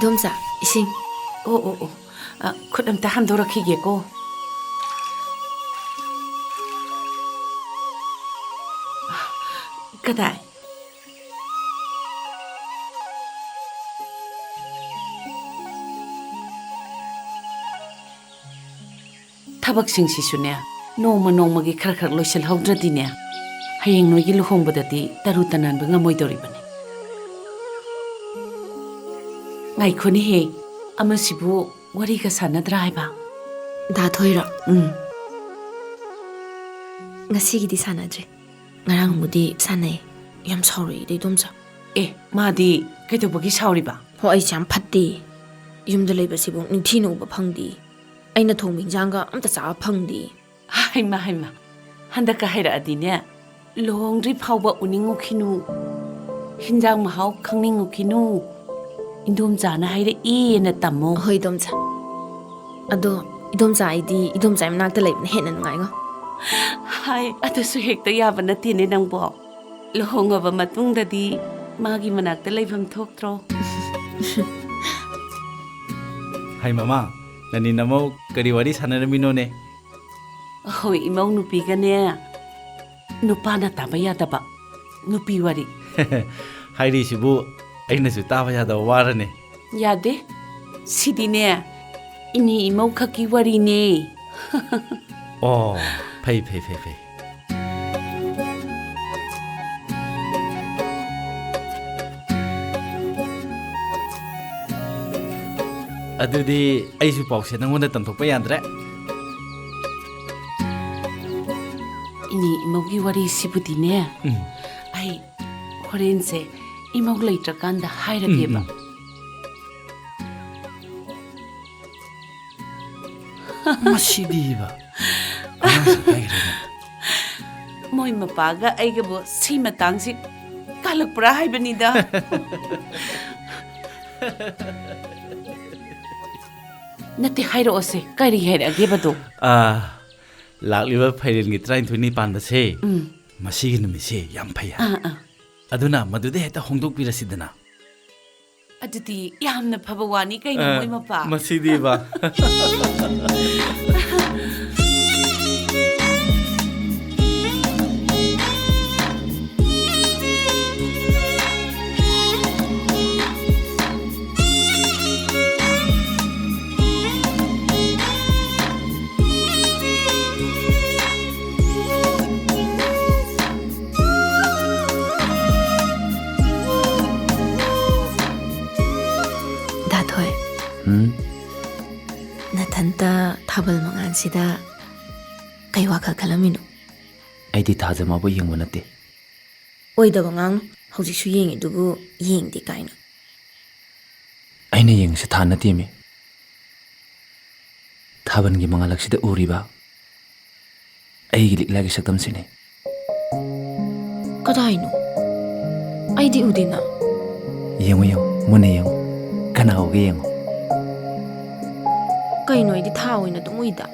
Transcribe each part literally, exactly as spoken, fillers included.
ꯏꯗꯣꯝꯆꯥ, ꯏꯁꯤꯡ꯫ ꯑꯣ, ꯑꯣ, ꯑꯣ꯫ ꯑ, ꯈꯨꯠ ꯑꯝꯇ ꯍꯥꯝꯗꯣꯔꯛꯈꯤꯒꯦꯀꯣ꯫ ꯀꯗꯥꯏ? ꯊꯕꯛꯁꯤꯡꯁꯤꯁꯨꯅꯦ, ꯅꯣꯡꯃ ꯅꯣꯡꯃꯒꯤ ꯈꯔ ꯈꯔ ꯂꯣꯏꯁꯤꯜꯍꯧꯗ꯭ꯔꯗꯤꯅꯦ, ꯍꯌꯦꯡ ꯅꯣꯏꯒꯤ ꯂꯨꯍꯣꯡꯕꯗꯗꯤ ꯇꯔꯨ ꯇꯅꯥꯟꯕ ꯉꯝꯃꯣꯏꯗꯧꯔꯤꯕꯅꯤ꯫ ꯉꯥꯏꯈꯣꯅꯦꯍꯦ, ꯑꯃꯁꯤꯕꯨ ꯋꯥꯔꯤꯒ ꯁꯥꯟꯅꯗ꯭ꯔꯥ ꯍꯥꯏꯕ? ꯗꯥ ꯊꯣꯏꯔꯣ? ꯎꯝ꯫ ꯉꯁꯤꯒꯤꯗꯤ ꯁꯥꯟꯅꯗ꯭ꯔꯤ꯫ ꯉꯔꯥꯡꯕꯨꯗꯤ ꯁꯥꯟꯅꯩ꯫ ꯌꯥꯝ ꯁꯥꯎꯔꯛꯏꯗ, ꯏꯗꯣꯝꯆꯥ꯫ ꯑꯦ, ꯃꯥꯗꯤ ꯀꯩꯗꯧꯕꯒꯤ ꯁꯥꯎꯔꯤꯕ? ꯍꯣ, ꯑꯩꯁꯦ ꯌꯥꯝ ꯐꯠꯇꯦ꯫ ꯌꯨꯝꯗ ꯂꯩꯕꯁꯤꯕꯨ ꯅꯤꯡꯊꯤꯅ ꯎꯕ ꯐꯪꯗꯦ꯫ ꯑꯩꯅ ꯊꯣꯡꯕ ꯏꯟꯖꯥꯡꯒ ꯑꯝꯇ ꯆꯥꯕ ꯐꯪꯗꯦ꯫ ꯍꯩꯃ, ꯍꯩꯃ, ꯍꯟꯗꯛꯀ ꯍꯥꯏꯔꯛꯑꯗꯤꯅꯦ, ꯂꯨꯍꯣꯡꯗ꯭ꯔꯤ ꯐꯥꯎꯕ ꯎꯅꯤꯡꯉꯨꯈꯤꯅꯨ, ꯍꯤꯟꯖꯥꯡ ꯃꯍꯥꯎ ꯈꯪꯅꯤꯡꯉꯨꯈꯤꯅꯨ, ꯏꯟꯗꯣꯝꯆꯥꯅ ꯍꯥꯏꯔꯛꯑꯦꯅ ꯇꯝꯃꯣ꯫ ꯍꯣꯏ, ꯏꯗꯣꯝꯆꯥ꯫ ꯑꯗꯣ ꯏꯗꯣꯝꯆꯥ ꯑꯩꯗꯤ ꯏꯗꯣꯝꯆꯥ ꯃꯅꯥꯛꯇ ꯂꯩꯕꯅ ꯍꯦꯟꯅ ꯅꯨꯡꯉꯥꯏꯉꯣ꯫ ꯍꯥꯏ, ꯑꯗꯨꯁꯨ ꯍꯦꯛꯇ ꯌꯥꯕ ꯅꯠꯇꯦꯅꯦ ꯅꯪꯕꯣ꯫ ꯂꯨꯍꯣꯡꯉꯕ ꯃꯇꯨꯡꯗꯗꯤ ꯃꯥꯒꯤ ꯃꯅꯥꯛꯇ ꯂꯩꯐꯝ ꯊꯣꯛꯇ꯭ꯔꯣ? ꯍꯥꯏ ꯃꯃꯥ, ꯅꯅꯤ ꯅꯃꯧ ꯀꯔꯤ ꯋꯥꯔꯤ ꯁꯥꯟꯅꯔꯝꯃꯤꯅꯣꯅꯦ? ꯍꯣꯏ, ꯏꯃꯧ ꯅꯨꯄꯤꯒꯅꯦ ꯅꯨꯄꯥꯅ ꯇꯥꯕ ꯌꯥꯗꯕ ꯅꯨꯄꯤ ꯋꯥꯔꯤ꯫ ꯍꯥꯏꯔꯤꯁꯤꯕꯨ ꯑꯩꯅꯁꯨ ꯇꯥꯕ ꯌꯥꯗꯕ ꯋꯥꯔꯅꯦ꯫ ꯌꯥꯗꯦ꯫ ꯁꯤꯗꯤꯅꯦ, ꯏꯅꯦ ꯏꯃꯧ ꯈꯛꯀꯤ ꯋꯥꯔꯤꯅꯦ꯫ ꯑꯣ, ꯐꯩ, ꯐꯩ, ꯐꯩ, ꯐꯩ꯫ ꯑꯗꯨꯗꯤ ꯑꯩꯁꯨ ꯄꯥꯎꯁꯦ ꯅꯪꯉꯣꯟꯗ ꯇꯝꯊꯣꯛꯄ ꯌꯥꯗ꯭ꯔꯦ꯫ ꯏꯅꯦ ꯏꯃꯧꯒꯤ ꯋꯥꯔꯤꯁꯤꯕꯨꯗꯤꯅꯦ, ꯎꯝ꯫ ꯑꯩ ꯍꯣꯔꯦꯟꯁꯦ ꯏꯃꯧ ꯂꯩꯇ꯭ꯔꯀꯥꯟꯗ ꯍꯥꯏꯔꯒꯦꯕ꯫ ꯎꯝ, ꯎꯝ꯫ ꯃꯁꯤꯗꯤꯕ꯫ ꯑꯉꯥꯡꯁꯦ ꯀꯥꯏꯈ꯭ꯔꯦꯅꯦ꯫ ꯃꯣꯏ ꯃꯄꯥꯒ ꯑꯩꯒꯕꯨ ꯁꯤ ꯃꯇꯥꯡꯁꯤ ꯀꯥꯜꯂꯛꯄ꯭ꯔꯥ ꯍꯥꯏꯕꯅꯤꯗ꯫ ꯅꯠꯇꯦ, ꯍꯥꯏꯔꯛꯑꯣꯁꯦ, ꯀꯔꯤ ꯍꯥꯏꯔꯛꯑꯒꯦꯕꯗꯣ? ꯑꯥ, ꯂꯥꯛꯂꯤꯕ ꯐꯩꯔꯦꯟꯒꯤ ꯇꯔꯥꯅꯤꯊꯣꯏꯅꯤ ꯄꯥꯟꯕꯁꯦ, ꯎꯝ꯫ ꯃꯁꯤꯒꯤ ꯅꯨꯃꯤꯠꯁꯦ ꯌꯥꯝ ꯐꯩ ꯍꯥꯏ꯫ ꯑꯥ, ꯑꯥ꯫ ꯑꯗꯨꯅ ꯃꯗꯨꯗ ꯍꯦꯛꯇ ꯍꯣꯡꯗꯣꯛꯄꯤꯔꯁꯤꯗꯅ꯫ ꯑꯗꯨꯗꯤ ꯌꯥꯝꯅ ꯐꯕ ꯋꯥꯅꯤ ꯀꯩꯅꯣ, ꯑ, ꯃꯣꯏ ꯃꯄꯥ꯫ ꯃꯁꯤꯗꯤꯕ꯫ ꯗꯥꯊꯣꯏ, ꯎꯝ? ꯅꯊꯟꯇ ꯊꯥꯕꯜ ꯃꯉꯥꯜꯁꯤꯗ ꯀꯩ ꯋꯥꯈꯜ ꯈꯜꯂꯝꯃꯤꯅꯣ? ꯑꯩꯗꯤ ꯊꯥꯖ ꯃꯥꯕꯨ ꯌꯦꯡꯕ ꯅꯠꯇꯦ꯫ ꯑꯣꯏꯗꯕ ꯉꯥꯡꯅꯨ꯫ ꯍꯧꯖꯤꯛꯁꯨ ꯌꯦꯡꯉꯤꯗꯨꯕꯨ ꯌꯦꯡꯗꯦ ꯀꯥꯏꯅ꯫ ꯑꯩꯅ ꯌꯦꯡꯉꯤꯁꯦ ꯊꯥ ꯅꯠꯇꯦꯃꯤ꯫ ꯊꯥꯕꯜꯒꯤ ꯃꯉꯥꯜꯂꯛꯁꯤꯗ ꯎꯔꯤꯕ ꯑꯩꯒꯤ ꯂꯤꯛꯂꯥꯒꯤ ꯁꯛꯇꯝꯁꯤꯅꯤ꯫ ꯀꯗꯥꯏꯅꯣ? ꯑꯩꯗꯤ ꯎꯗꯦꯅ꯫ ꯌꯦꯡꯉꯨ, ꯌꯦꯡꯉꯨ, ꯃꯨꯟꯅ ꯌꯦꯡꯉꯨ꯫ ꯀꯅꯥ ꯎꯒꯦ ꯌꯦꯡꯉꯨ꯫ ꯀꯩꯅꯣ, ꯑꯩꯗꯤ ꯊꯥ ꯑꯣꯏꯅ ꯑꯗꯨꯝ ꯎꯏꯗ꯫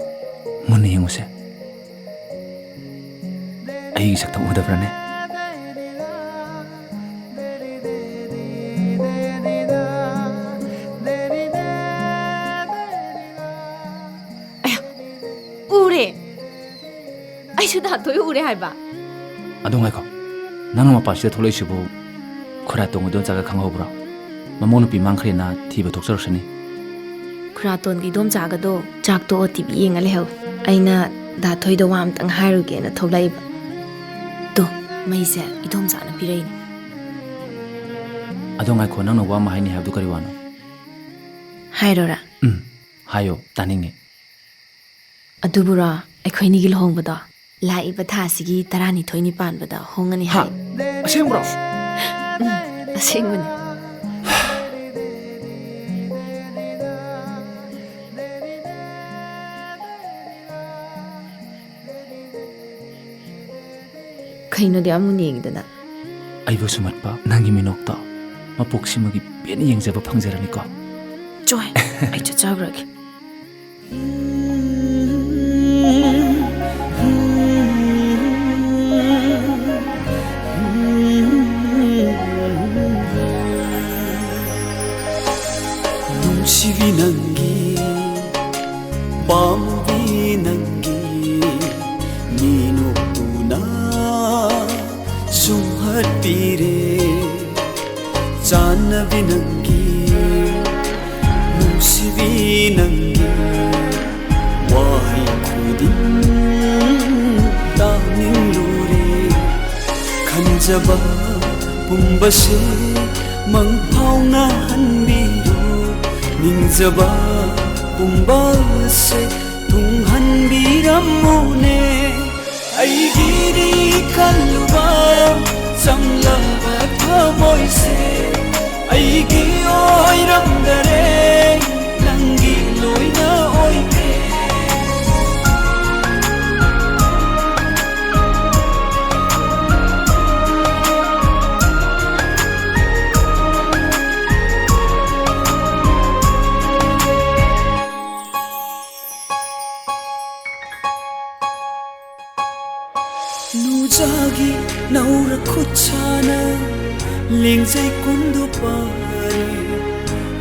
ꯃꯨꯟꯅ ꯌꯦꯡꯉꯨꯁꯦ꯫ ꯑꯩꯒꯤ ꯁꯛꯇꯝ ꯎꯗꯕ꯭ꯔꯅꯦ? ꯑꯌꯥ, ꯎꯔꯦ꯫ ꯑꯩꯁꯨ ꯗꯥꯊꯣꯏ ꯎꯔꯦ ꯍꯥꯏꯕ꯫ ꯑꯗꯨ ꯉꯥꯏꯈꯣ, ꯅꯪꯅ ꯃꯄꯥꯟꯁꯤꯗ ꯊꯣꯛꯂꯛꯏꯁꯤꯕꯨ ꯈꯨꯔꯥꯇꯣꯟꯒꯤ ꯏꯗꯣꯝꯆꯥꯒ ꯈꯪꯍꯧꯕ꯭ꯔꯣ? ꯃꯃꯧ ꯅꯨꯄꯤ ꯃꯥꯡꯈ꯭ꯔꯦꯅ ꯊꯤꯕ ꯊꯣꯛꯆꯔꯨꯁꯅꯤ꯫ ꯈꯨꯔꯥꯇꯣꯟꯒꯤ ꯏꯗꯣꯝꯆꯥꯒꯗꯣ ꯆꯥꯛ ꯇꯣꯛꯑ ꯇꯤ ꯚꯤ ꯌꯦꯡꯉ ꯂꯩꯍꯧꯋꯤ꯫ ꯑꯩꯅ ꯗꯥꯊꯣꯏꯗ ꯋꯥ ꯑꯝꯇꯪ ꯍꯥꯏꯔꯨꯒꯦꯅ ꯊꯣꯛꯂꯛꯏꯕ꯫ ꯇꯣ, ꯃꯩꯁꯦ ꯏꯗꯣꯝꯆꯥꯅ ꯄꯤꯔꯛꯏꯅꯦ꯫ ꯑꯗꯣ ꯉꯥꯏꯈꯣ, ꯅꯪꯅ ꯋꯥ ꯑꯃ ꯍꯥꯏꯅꯤ ꯍꯥꯏꯕꯗꯨ ꯀꯔꯤ ꯋꯥꯅꯣ? ꯍꯥꯏꯔꯣꯔꯥ? ꯎꯝ, ꯍꯥꯏꯌꯣ, ꯇꯥꯅꯤꯡꯉꯦ꯫ ꯑꯗꯨꯕꯨꯔꯣ, ꯑꯩꯈꯣꯏꯅꯤꯒꯤ ꯂꯨꯍꯣꯡꯕꯗꯣ ꯂꯥꯛꯏꯕ ꯊꯥꯁꯤꯒꯤ ꯇꯔꯥꯅꯤꯊꯣꯏꯅꯤ ꯄꯥꯟꯕꯗ ꯍꯣꯡꯉꯅꯤ ꯍꯥ? ꯍꯥꯏ꯫ ꯑꯁꯦꯡꯕ꯭ꯔꯣ? ꯎꯝ, ꯑꯁꯦꯡꯕꯅꯤ꯫ ꯀꯩꯅꯣꯗꯤ ꯑꯃꯨꯛ ꯌꯦꯡꯉꯤꯗꯅ? ꯑꯩꯕꯨ ꯁꯨꯝꯍꯠꯄ ꯅꯪꯒꯤ ꯃꯤꯅꯣꯛꯇꯣ ꯃꯄꯣꯛꯁꯤꯃꯒꯤ ꯄꯦꯟꯅ ꯌꯦꯡꯖꯕ ꯐꯪꯖꯔꯅꯤꯀꯣ꯫ ꯆꯣꯏ, ꯑꯩ ꯆꯠꯆꯈ꯭ꯔꯒꯦ꯫ ꯅꯪꯒꯤ ꯅꯨꯡꯁꯤꯕꯤ ꯅꯪꯒꯤ ꯋꯥꯍꯩ ꯈꯨꯗꯤꯡ ꯇꯥꯅꯤꯡꯂꯨꯔꯦ꯫ ꯈꯟꯖꯕ ꯄꯨꯝꯕꯁꯦ ꯃꯪ ꯐꯥꯎꯅꯍꯟꯕꯤꯔꯣ꯫ ꯅꯤꯡꯖꯕ ꯄꯨꯝꯕꯁꯦ ꯊꯨꯡꯍꯟꯕꯤꯔꯝꯃꯨꯅꯦ꯫ ꯑꯩꯒꯤꯗꯤ ꯈꯜꯂꯨꯕ ꯆꯝꯂꯕ ꯊꯃꯣꯏꯁꯦ ꯑꯩꯒꯤ ꯑꯣꯏꯔꯝꯗꯔꯦ, ꯅꯪꯒꯤ ꯂꯣꯏꯅ ꯑꯣꯏꯈ꯭ꯔꯦ꯫ ꯅꯨꯡꯖꯥꯒꯤ ꯅꯧꯔ ꯈꯨꯠꯁꯥꯅ ꯂꯦꯡꯖꯩ ꯀꯨꯟꯗꯨ ꯄꯥꯔꯤ꯫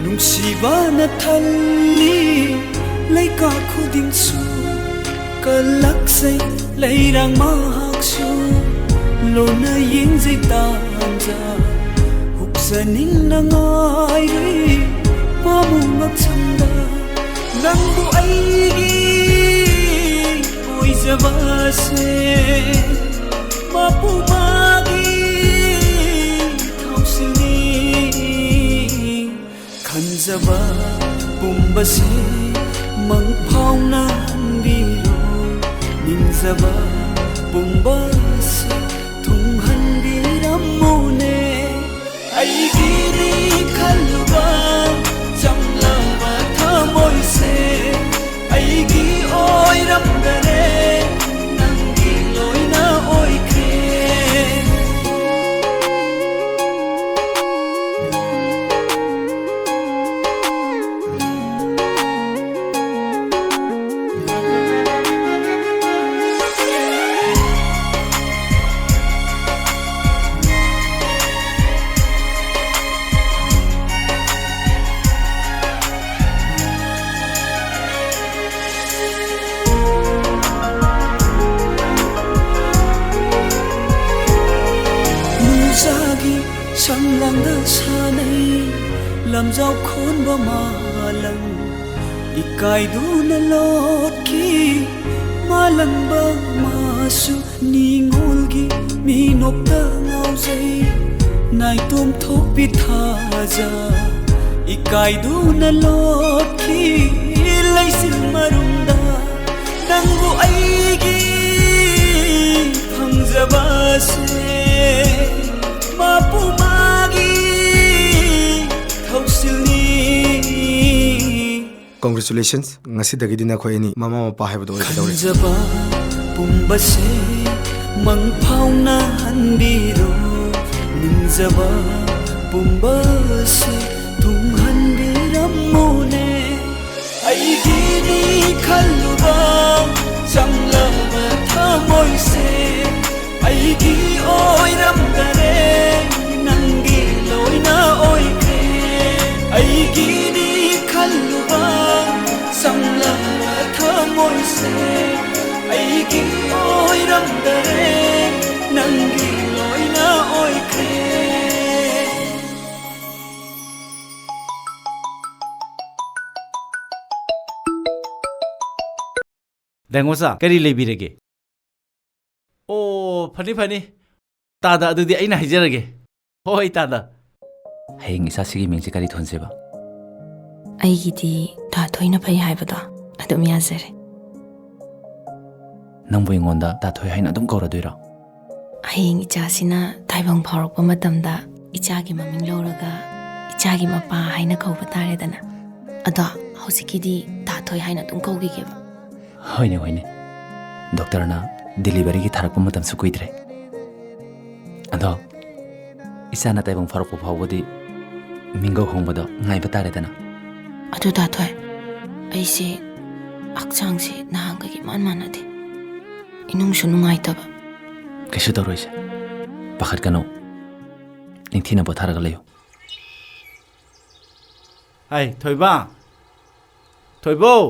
ꯅꯨꯡꯁꯤꯕꯅ ꯊꯜꯂꯤ ꯂꯩꯀꯥ ꯈꯨꯗꯤꯡꯁꯨ ꯀꯜꯂꯛꯆꯩ ꯂꯩꯔꯥꯡ ꯃꯍꯥꯛꯁꯨ ꯂꯣꯟꯅ ꯌꯦꯡꯖꯩ ꯇꯥꯟꯖꯥ꯫ ꯍꯨꯛꯆꯅꯤꯡꯅ ꯉꯥꯏꯔꯤ ꯄꯥꯃꯨꯡ ꯉꯛꯁꯝꯗ ꯅꯪꯕꯨ ꯑꯩꯒꯤ ꯑꯣꯏꯖꯕꯁꯦ ꯃꯄꯨ ꯃꯥꯒꯤ ꯊꯧꯁꯤꯜꯅꯤ꯫ ꯈꯟꯖꯕ ꯄꯨꯝꯕꯁꯦ ꯃꯪ ꯐꯥꯎꯅꯍꯟꯕꯤꯔꯣ꯫ ꯅꯤꯡꯖꯕ ꯄꯨꯝꯕꯁꯦ ꯊꯨꯡꯍꯟꯕꯤꯔꯝꯃꯨꯅꯦ꯫ ꯑꯩꯒꯤꯅꯤ ꯈꯜꯂꯨꯕ ꯆꯝꯂꯕ ꯊꯃꯣꯏꯁꯦ ꯑꯩꯒꯤ ꯑꯣꯏꯔꯝꯗꯔꯦ, ꯅꯪꯒꯤ ꯂꯣꯏꯅ ꯑꯣꯏꯈ꯭ꯔꯦ꯫ ꯅꯨꯡꯖꯥꯒꯤ ꯁꯝꯂꯥꯡꯗ ꯁꯥꯟꯅꯩ ꯂꯝꯖꯥꯎ ꯈꯣꯟꯕ ꯃꯥꯂꯪ ꯏꯀꯥꯏꯗꯨꯅ ꯂꯣꯠꯈꯤ꯫ ꯃꯥꯂꯪꯕ ꯃꯥꯁꯨ ꯅꯤꯉꯣꯜꯒꯤ ꯃꯤꯅꯣꯛꯇ ꯉꯥꯎꯖꯩ꯫ ꯅꯥꯏꯇꯣꯝ ꯊꯣꯛꯄꯤ ꯊꯥꯖ ꯏꯀꯥꯏꯗꯨꯅ ꯂꯣꯠꯈꯤ꯫ ꯂꯩꯆꯤꯜ ꯃꯔꯨꯝꯗ ꯅꯪꯕꯨ ꯑꯩꯒꯤ ꯐꯪꯖꯕꯁꯦ ꯃꯄꯨ ꯃꯥꯒꯤ ꯊꯧꯁꯤꯜꯅꯤ꯫ Congratulations, ꯉꯁꯤꯗꯒꯤꯗꯤ ꯅꯈꯣꯏ ꯑꯅꯤ ꯃꯃꯥ ꯃꯄꯥ ꯍꯥꯏꯕꯗꯨ ꯑꯣꯏꯒꯗꯧꯔꯦ꯫ ꯈꯟꯖꯕ ꯄꯨꯝꯕꯁꯦ ꯃꯪ ꯐꯥꯎꯅꯍꯟꯕꯤꯔꯣ, ꯅꯤꯡꯖꯕ ꯄꯨꯝꯕꯁꯦ ꯊꯨꯡꯍꯟꯕꯤꯔꯝꯃꯣꯅꯦ꯫ ꯑꯩꯒꯤꯅꯤ ꯈꯜꯂꯨꯕ ꯆꯝꯂꯕ ꯊꯃꯣꯏꯁꯦ ꯑꯩꯒꯤ ꯑꯣꯏꯔꯝꯗꯔꯦ, ꯅꯪꯒꯤ ꯂꯣꯏꯅ ꯑꯣꯏꯈ꯭ꯔꯦ꯫ ꯑꯩꯒꯤꯅꯤ ꯈꯜꯂꯨꯕ ꯆꯝꯂꯕ ꯊꯃꯣꯏꯁꯦ ꯑꯩꯒꯤ ꯑꯣꯏꯔꯝꯗꯔꯦ, ꯅꯪꯒꯤ ꯂꯣꯏꯅ ꯑꯣꯏꯈ꯭ꯔꯦ꯫ ꯗꯥꯏꯉꯣꯆꯥ, ꯀꯔꯤ ꯂꯩꯕꯤꯔꯒꯦ? ꯑꯣ, ꯐꯅꯤ, ꯐꯅꯤ꯫ ꯇꯥꯗ, ꯑꯗꯨꯗꯤ ꯑꯩꯅ ꯍꯥꯏꯖꯔꯒꯦ꯫ ꯍꯣꯏ, ꯇꯥꯗ꯫ ꯍꯌꯦꯡ ꯏꯆꯥꯁꯤꯒꯤ ꯃꯤꯡꯁꯦ ꯀꯔꯤ ꯊꯣꯟꯁꯦꯕ? ꯑꯩꯒꯤꯗꯤ ꯇꯥꯊꯣꯏꯅ ꯐꯩ ꯍꯥꯏꯕꯗꯣ ꯑꯗꯨꯝ ꯌꯥꯖꯔꯦ꯫ ꯅꯪꯕꯨ ꯑꯩꯉꯣꯟꯗ ꯇꯥꯊꯣꯏ ꯍꯥꯏꯅ ꯑꯗꯨꯝ ꯀꯧꯔꯗꯣꯏꯔꯣ? ꯍꯌꯦꯡ ꯏꯆꯥꯁꯤꯅ ꯇꯥꯏꯕꯪ ꯐꯥꯎꯔꯛꯄ ꯃꯇꯝꯗ ꯏꯆꯥꯒꯤ ꯃꯃꯤꯡ ꯂꯧꯔꯒ ꯏꯆꯥꯒꯤ ꯃꯄꯥ ꯍꯥꯏꯅ ꯀꯧꯕ ꯇꯥꯔꯦꯗꯅ꯫ ꯑꯗꯣ ꯍꯧꯖꯤꯛꯀꯤꯗꯤ ꯇꯥꯊꯣꯏ ꯍꯥꯏꯅ ꯑꯗꯨꯝ ꯀꯧꯈꯤꯒꯦꯕ꯫ ꯍꯣꯏꯅꯦ, ꯍꯣꯏꯅꯦ꯫ ꯗꯣꯛꯇꯔꯅ ꯗꯤꯂꯤꯚꯔꯤꯒꯤ ꯊꯥꯔꯛꯄ ꯃꯇꯝꯁꯨ ꯀꯨꯏꯗ꯭ꯔꯦ꯫ ꯑꯗꯣ ꯏꯆꯥꯅ ꯇꯥꯏꯕꯪ ꯐꯥꯎꯔꯛꯄ ꯐꯥꯎꯕꯗꯤ ꯃꯤꯡꯒꯧ ꯍꯣꯡꯕꯗꯣ ꯉꯥꯏꯕ ꯇꯥꯔꯦꯗꯅ꯫ ꯑꯗꯨ ꯇꯥꯊꯣꯏ, ꯑꯩꯁꯦ ꯍꯛꯆꯥꯡꯁꯦ ꯅꯍꯥꯟꯒꯒꯤ ꯏꯃꯥꯟ ꯃꯥꯟꯅꯗꯦ꯫ ꯏꯅꯨꯡꯁꯨ ꯅꯨꯡꯉꯥꯏꯇꯕ꯫ ꯀꯩꯁꯨ ꯇꯧꯔꯣꯏꯁꯦ꯫ ꯄꯥꯈꯠꯀꯅꯨ꯫ ꯅꯤꯡꯊꯤꯅ ꯄꯣꯊꯥꯔꯒ ꯂꯩꯌꯨ꯫ ꯍꯥꯏ, ꯊꯣꯏꯕ! ꯊꯣꯏꯕꯧ!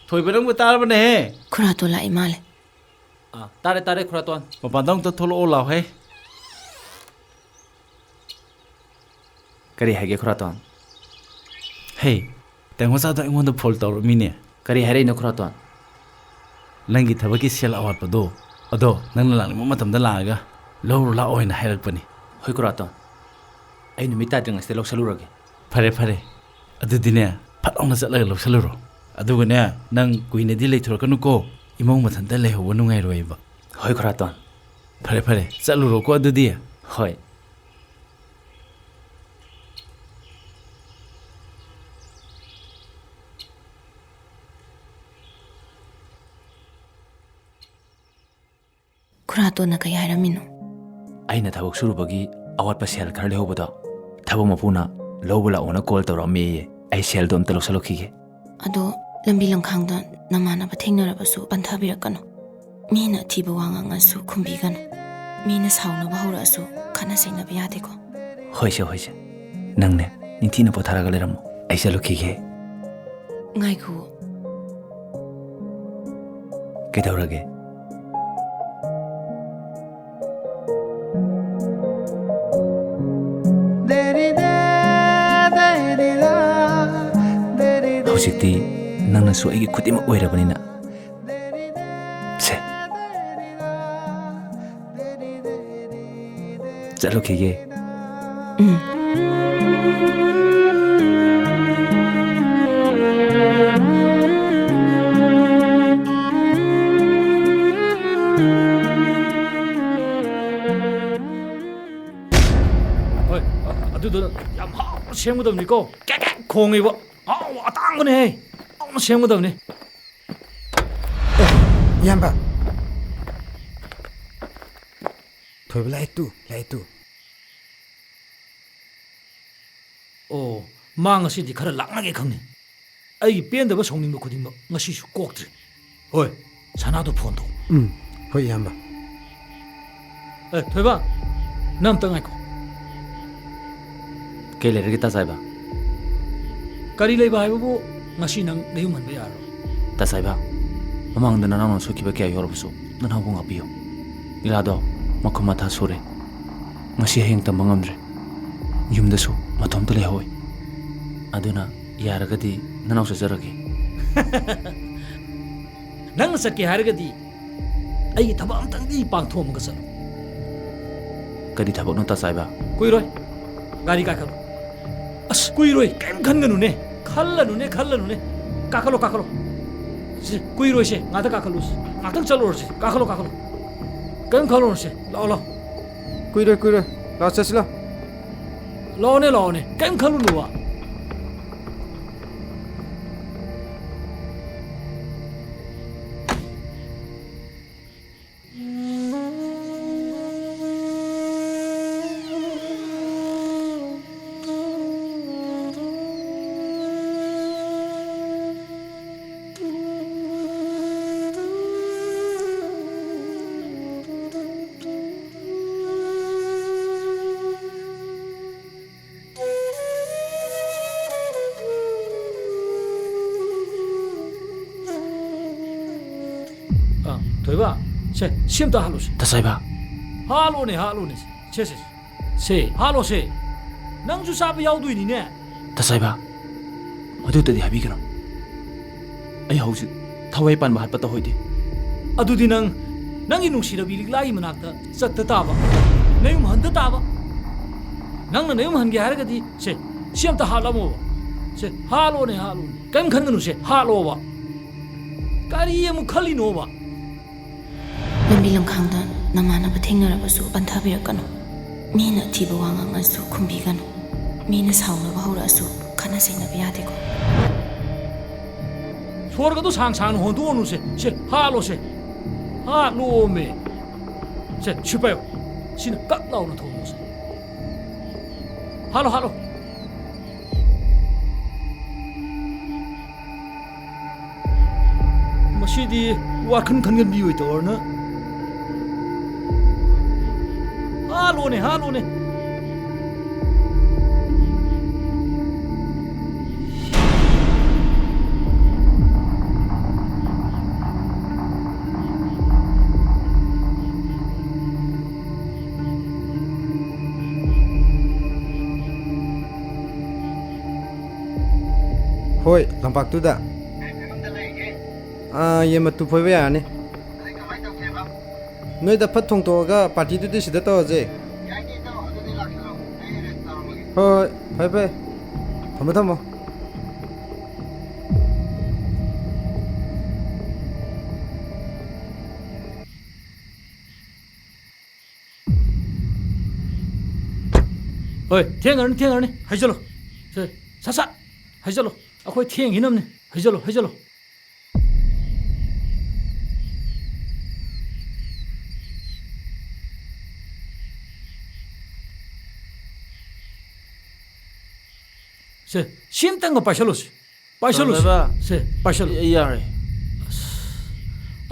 ꯊꯣꯏꯕ, ꯅꯪꯕꯨ ꯇꯥꯔꯕꯅꯦꯍꯦ! ꯈꯨꯔꯥꯇꯣꯟ ꯂꯥꯛꯏ ꯃꯥꯜꯂꯦ꯫ ꯑꯥ, ꯇꯥꯔꯦ, ꯇꯥꯔꯦ, ꯈꯨꯔꯥꯇꯣꯟ꯫ ꯃꯄꯥꯟꯗ ꯑꯃꯨꯛꯇ ꯊꯣꯛꯂꯛꯑꯣ ꯂꯥꯎꯍꯦ꯫ ꯀꯔꯤ ꯍꯥꯏꯒꯦ ꯈꯨꯔꯥꯇꯣꯟ? ꯍꯦ, ꯇꯦꯡꯉꯣꯆꯥꯗꯣ ꯑꯩꯉꯣꯟꯗ ꯐꯣꯟ ꯇꯧꯔꯛꯃꯤꯅꯦ꯫ ꯀꯔꯤ ꯍꯥꯏꯔꯛꯏꯅꯣ ꯈꯨꯔꯥꯇꯣꯟ? ꯅꯪꯒꯤ ꯊꯕꯛꯀꯤ ꯁꯦꯜ ꯑꯋꯥꯠꯄꯗꯣ, ꯑꯗꯣ ꯅꯪꯅ ꯂꯥꯛꯅꯤꯡꯕ ꯃꯇꯝꯗ ꯂꯥꯛꯑꯒ ꯂꯧꯔꯨ ꯂꯥꯛꯑꯣ ꯍꯥꯏꯅ ꯍꯥꯏꯔꯛꯄꯅꯤ꯫ ꯍꯣꯏ ꯈꯨꯔꯥꯇꯣꯟ, ꯑꯩ ꯅꯨꯃꯤꯠ ꯇꯥꯗ꯭ꯔꯤꯉꯩꯁꯤꯗ ꯂꯧꯁꯜꯂꯨꯔꯒꯦ꯫ ꯐꯔꯦ ꯐꯔꯦ, ꯑꯗꯨꯗꯤꯅꯦ, ꯐꯠ ꯂꯥꯎꯅ ꯆꯠꯂꯒ ꯂꯧꯁꯜꯂꯨꯔꯣ꯫ ꯑꯗꯨꯒꯅꯦ, ꯅꯪ ꯀꯨꯏꯅꯗꯤ ꯂꯩꯊꯣꯔꯛꯀꯅꯨꯀꯣ, ꯏꯃꯧ ꯃꯊꯟꯇ ꯂꯩꯍꯧꯕ ꯅꯨꯡꯉꯥꯏꯔꯣꯏꯕ꯫ ꯍꯣꯏ ꯈꯨꯔꯥꯇꯣꯟ꯫ ꯐꯔꯦ ꯐꯔꯦ, ꯆꯠꯂꯨꯔꯣꯀꯣ ꯑꯗꯨꯗꯤ꯫ ꯍꯣꯏ꯫ ꯈꯨꯔꯥꯇꯣꯟꯅ ꯀꯩ ꯍꯥꯏꯔꯝꯃꯤꯅꯣ? ꯑꯩꯅ ꯊꯕꯛ ꯁꯨꯔꯨꯕꯒꯤ ꯑꯋꯥꯠꯄ ꯁꯦꯜ ꯈꯔ ꯂꯩꯍꯧꯕꯗꯣ ꯊꯕꯛ ꯃꯄꯨꯅ ꯂꯧꯕ ꯂꯥꯛꯑꯣꯅ ꯀꯣꯜ ꯇꯧꯔꯛꯑꯝꯃꯦꯌꯦ꯫ ꯑꯩ ꯁꯦꯜꯗꯣ ꯑꯝꯇ ꯂꯧꯁꯜꯂꯨꯈꯤꯒꯦ꯫ ꯑꯗꯣ ꯂꯝꯕꯤ ꯂꯝꯈꯥꯡꯗ ꯅꯃꯥꯟꯅꯕ ꯊꯦꯡꯅꯔꯕꯁꯨ ꯄꯟꯊꯕꯤꯔꯛꯀꯅꯨ꯫ ꯃꯤꯅ ꯑꯊꯤꯕ ꯋꯥ ꯉꯥꯡꯉꯁꯨ ꯈꯨꯝꯕꯤꯒꯅꯨ꯫ ꯃꯤꯅ ꯁꯥꯎꯅꯕ ꯍꯧꯔꯛꯑꯁꯨ ꯈꯠꯅ ꯆꯩꯅꯕ ꯌꯥꯗꯦꯀꯣ꯫ ꯍꯣꯏꯁꯦ, ꯍꯣꯏꯁꯦ꯫ ꯅꯪꯅꯦ ꯅꯤꯡꯊꯤꯅ ꯄꯣꯊꯥꯔꯒ ꯂꯩꯔꯝꯃꯣ꯫ ꯑꯩ ꯆꯠꯂꯨꯈꯤꯒꯦ꯫ ꯉꯥꯏꯈꯣ꯫ ꯀꯩꯗꯧꯔꯒꯦ? ꯍꯧꯖꯤꯛꯇꯤ ꯅꯪꯅꯁꯨ ꯑꯩꯒꯤ ꯈꯨꯗꯤꯡꯃꯛ ꯑꯣꯏꯔꯕꯅꯤꯅ꯫ ꯁꯦ꯫ ꯆꯠꯂꯨꯈꯤꯒꯦ꯫ ꯎꯝ꯫ ꯍꯣꯏ, ꯑꯗꯨꯗꯣ ꯌꯥꯝ ꯍꯥꯎꯅ ꯁꯦꯝꯒꯗꯕꯅꯤꯀꯣ꯫ Cake cake ꯈꯣꯡꯉꯤꯕ꯫ ꯍꯥꯎ, ꯑꯇꯥꯡꯕꯅꯦꯍꯦ꯫ ꯍꯥꯎꯅ ꯁꯦꯝꯒꯗꯕꯅꯤ꯫ ꯏꯌꯥꯝꯕ꯫ ꯊꯣꯏꯕ ꯂꯥꯛꯑꯦ ꯇꯨ, ꯂꯥꯛꯑꯦ ꯇꯨ꯫ ꯑꯣ, ꯃꯥ ꯉꯁꯤꯗꯤ ꯈꯔ ꯂꯥꯛꯅꯒꯦ ꯈꯪꯅꯤ꯫ ꯑꯩꯒꯤ ꯄꯦꯟꯗꯕ ꯁꯥꯎꯅꯤꯡꯕ ꯈꯨꯗꯤꯡꯃꯛ ꯉꯁꯤꯁꯨ ꯀꯣꯛꯇ꯭ꯔꯤ꯫ ꯍꯣꯏ, ꯁꯅꯥꯗꯣ ꯐꯣꯟ ꯇꯧ꯫ ꯎꯝ, ꯍꯣꯏ, ꯏꯌꯥꯝꯕ꯫ ꯑꯦ, ꯊꯣꯏꯕ, ꯅꯪ ꯑꯝꯇ ꯉꯥꯏꯈꯣ꯫ ꯀꯩ ꯂꯩꯔꯒꯦ, ꯇꯥꯆꯥꯏꯕ? ꯀꯔꯤ ꯂꯩꯕ ꯍꯥꯏꯕꯕꯨ, ꯉꯁꯤ ꯅꯪ ꯅꯌꯨꯝ ꯍꯟꯕ ꯌꯥꯔꯔꯣꯏ꯫ ꯇꯥꯆꯥꯏꯕ, ꯃꯃꯥꯡꯗ ꯅꯅꯥꯎꯅ ꯁꯣꯛꯈꯤꯕ ꯀꯌꯥ ꯌꯥꯎꯔꯕꯁꯨ ꯅꯅꯥꯎꯕꯨ ꯉꯥꯛꯄꯤꯌꯨ꯫ ꯂꯤꯂꯥꯗꯣ ꯃꯈꯨꯝ ꯃꯊꯥ ꯁꯨꯔꯦ꯫ ꯉꯁꯤ ꯍꯌꯦꯡ ꯇꯝꯕ ꯉꯝꯗ꯭ꯔꯦ꯫ ꯌꯨꯝꯗꯁꯨ ꯃꯇꯣꯝꯇ ꯂꯩꯍꯧꯋꯤ꯫ ꯑꯗꯨꯅ ꯌꯥꯔꯒꯗꯤ ꯅꯅꯥꯎ ꯆꯠꯆꯔꯒꯦ꯫ ꯅꯪꯅ ꯆꯠꯀꯦ ꯍꯥꯏꯔꯒꯗꯤ ꯑꯩꯒꯤ ꯊꯕꯛ ꯑꯝꯇꯪꯗꯤ ꯄꯥꯡꯊꯣꯛꯑꯝꯃꯒ ꯆꯠꯂꯨ꯫ ꯀꯔꯤ ꯊꯕꯛꯅꯣ, ꯇꯆꯥꯏꯕ? ꯀꯨꯏꯔꯣꯏ꯫ ꯒꯥꯔꯤ ꯀꯥꯈꯠꯂꯨ꯫ ꯑꯁ, ꯀꯨꯏꯔꯣꯏ꯫ ꯀꯔꯤꯝ ꯈꯟꯒꯅꯨꯅꯦ꯫ ꯈꯜꯂꯅꯨꯅꯦ, ꯈꯜꯂꯅꯨꯅꯦ꯫ ꯀꯥꯈꯠꯂꯣ, ꯀꯥꯈꯠꯂꯣ꯫ ꯁꯤ, ꯀꯨꯏꯔꯣꯏꯁꯦ꯫ ꯉꯥꯛꯇ ꯀꯥꯈꯠꯂꯨꯁꯤ꯫ ꯉꯥꯛꯇꯪ ꯆꯠꯂꯨꯔꯁꯤ꯫ ꯀꯥꯈꯠꯂꯣ, ꯀꯥꯈꯠꯂꯣ꯫ ꯀꯔꯤꯝ ꯈꯜꯂꯨꯔꯁꯦ꯫ ꯂꯥꯛꯑꯣ, ꯂꯥꯛꯑꯣ꯫ ꯀꯨꯏꯔꯣꯏ, ꯀꯨꯏꯔꯣꯏ꯫ ꯂꯥꯛꯑꯣ, ꯆꯠꯁꯤ ꯂꯥꯛꯑꯣ꯫ ꯂꯥꯛꯑꯣꯅꯦ, ꯂꯥꯛꯑꯣꯅꯦ꯫ ꯀꯔꯤꯝ ꯈꯜꯂꯨꯅꯨꯕ꯫ ꯑ, ꯊꯣꯏꯕ, ꯁꯦ, ꯁꯤ ꯑꯝꯇ ꯍꯥꯠꯂꯨꯁꯦ꯫ ꯇꯆꯥꯏꯕ꯫ ꯍꯥꯠꯂꯣꯅꯦ, ꯍꯥꯠꯂꯣꯅꯦ꯫ ꯁꯦ, ꯁꯦ, ꯁꯦ꯫ ꯁꯦ, ꯍꯥꯠꯂꯣꯁꯦ꯫ ꯅꯪꯁꯨ ꯆꯥꯕ ꯌꯥꯎꯗꯣꯏꯅꯤꯅꯦ꯫ ꯇꯆꯥꯏꯕ, ꯃꯗꯨꯇꯗꯤ ꯍꯥꯏꯕꯤꯒꯅꯨ꯫ ꯑꯩ ꯍꯧꯖꯤꯛ ꯊꯋꯥꯏ ꯄꯥꯟꯕ ꯍꯥꯠꯄ ꯇꯧꯍꯩꯗꯦ꯫ ꯑꯗꯨꯗꯤ ꯅꯪ ꯅꯪꯒꯤ ꯅꯨꯡꯁꯤꯔꯕꯤ ꯂꯤꯛꯂꯥꯒꯤ ꯃꯅꯥꯛꯇ ꯆꯠꯇ ꯇꯥꯕ, ꯅꯌꯨꯝ ꯍꯟꯗ ꯇꯥꯕ꯫ ꯅꯪꯅ ꯅꯌꯨꯝ ꯍꯟꯒꯦ ꯍꯥꯏꯔꯒꯗꯤ ꯁꯦ, ꯁꯤ ꯑꯝꯇ ꯍꯥꯠꯂꯝꯃꯣꯕ꯫ ꯁꯦ, ꯍꯥꯠꯂꯣꯅꯦ, ꯍꯥꯠꯂꯣꯅꯦ꯫ ꯀꯔꯤꯝ ꯈꯟꯒꯅꯨꯁꯦ, ꯍꯥꯠꯂꯣꯕ꯫ ꯀꯔꯤ ꯑꯃꯨꯛ ꯈꯜꯂꯤꯅꯣꯕ? ꯂꯝꯕꯤ ꯂꯝꯈꯥꯡꯗ ꯅꯃꯥꯟꯅꯕ ꯊꯦꯡꯅꯔꯕꯁꯨ ꯄꯟꯊꯕꯤꯔꯛꯀꯅꯨ꯫ ꯃꯤꯅ ꯑꯊꯤꯕ ꯋꯥ ꯉꯥꯡꯉꯁꯨ ꯈꯨꯝꯕꯤꯒꯅꯨ꯫ ꯃꯤꯅ ꯁꯥꯎꯅꯕ ꯍꯧꯔꯛꯑꯁꯨ ꯈꯠꯅ ꯆꯩꯅꯕ ꯌꯥꯗꯦꯀꯣ꯫ ꯁꯣꯔꯒꯗꯣ ꯁꯥꯡ ꯁꯥꯡꯅ ꯍꯣꯟꯗꯣꯛꯑꯅꯨꯁꯦ꯫ ꯁꯦ, ꯍꯥꯠꯂꯣꯁꯦ꯫ ꯍꯥꯠꯂꯣꯃꯦ꯫ ꯁꯦ, ꯁꯤ ꯄꯥꯏꯌꯣ꯫ ꯁꯤꯅ ꯀꯛ ꯂꯥꯎꯅ ꯊꯣꯡꯉꯣꯁꯦ꯫ ꯍꯥꯠꯂꯣ, ꯍꯥꯠꯂꯣ꯫ ꯃꯁꯤꯗꯤ ꯋꯥꯈꯜ ꯈꯟꯒꯟꯕꯤ ꯑꯣꯏ ꯇꯧꯔꯅ꯫ ꯍꯥꯠꯂꯣꯅꯦ, ꯍꯥꯠꯂꯣꯅꯦ꯫ ꯍꯣꯏ, ꯂꯝꯄꯥꯛꯇꯨꯗ꯫ ꯑꯥ, ꯌꯦꯟ ꯃꯇꯨ ꯐꯣꯏꯕ ꯌꯥꯔꯅꯤ꯫ ꯅꯣꯏꯗ ꯐꯠ ꯊꯣꯡꯇꯣꯛꯑꯒ ꯄꯥꯔꯇꯤꯗꯨꯗꯤ ꯁꯤꯗ ꯇꯧꯔꯁꯦ꯫ ꯍꯣꯏ, ꯍꯣꯏ, ꯐꯔꯦ, ꯐꯔꯦ꯫ ꯊꯝꯃꯣ, ꯊꯝꯃꯣ꯫ ꯍꯣꯏ, ꯊꯦꯡꯉꯔꯅꯤ, ꯊꯦꯡꯉꯔꯅꯤ꯫ ꯍꯩꯖꯜꯂꯣ꯫ ꯁꯦ, ꯁꯠ ꯁꯠ ꯍꯩꯖꯜꯂꯣ꯫ ꯑꯩꯈꯣꯏ ꯊꯦꯡꯈꯤꯅꯕꯅꯤ꯫ ꯍꯩꯖꯜꯂꯣ, ꯍꯩꯖꯜꯂꯣ꯫ ꯁꯦ, ꯁꯤ ꯑꯝꯇꯪꯒ ꯄꯥꯏꯁꯜꯂꯨꯁꯤ꯫ ꯄꯥꯏꯁꯜꯂꯨꯁꯤ꯫ ꯇꯧꯔꯝꯃꯦꯕ꯫ ꯁꯦ, ꯄꯥꯏꯁꯜꯂꯨ꯫ ꯑꯩ ꯌꯥꯔꯦ꯫ ꯑꯁ,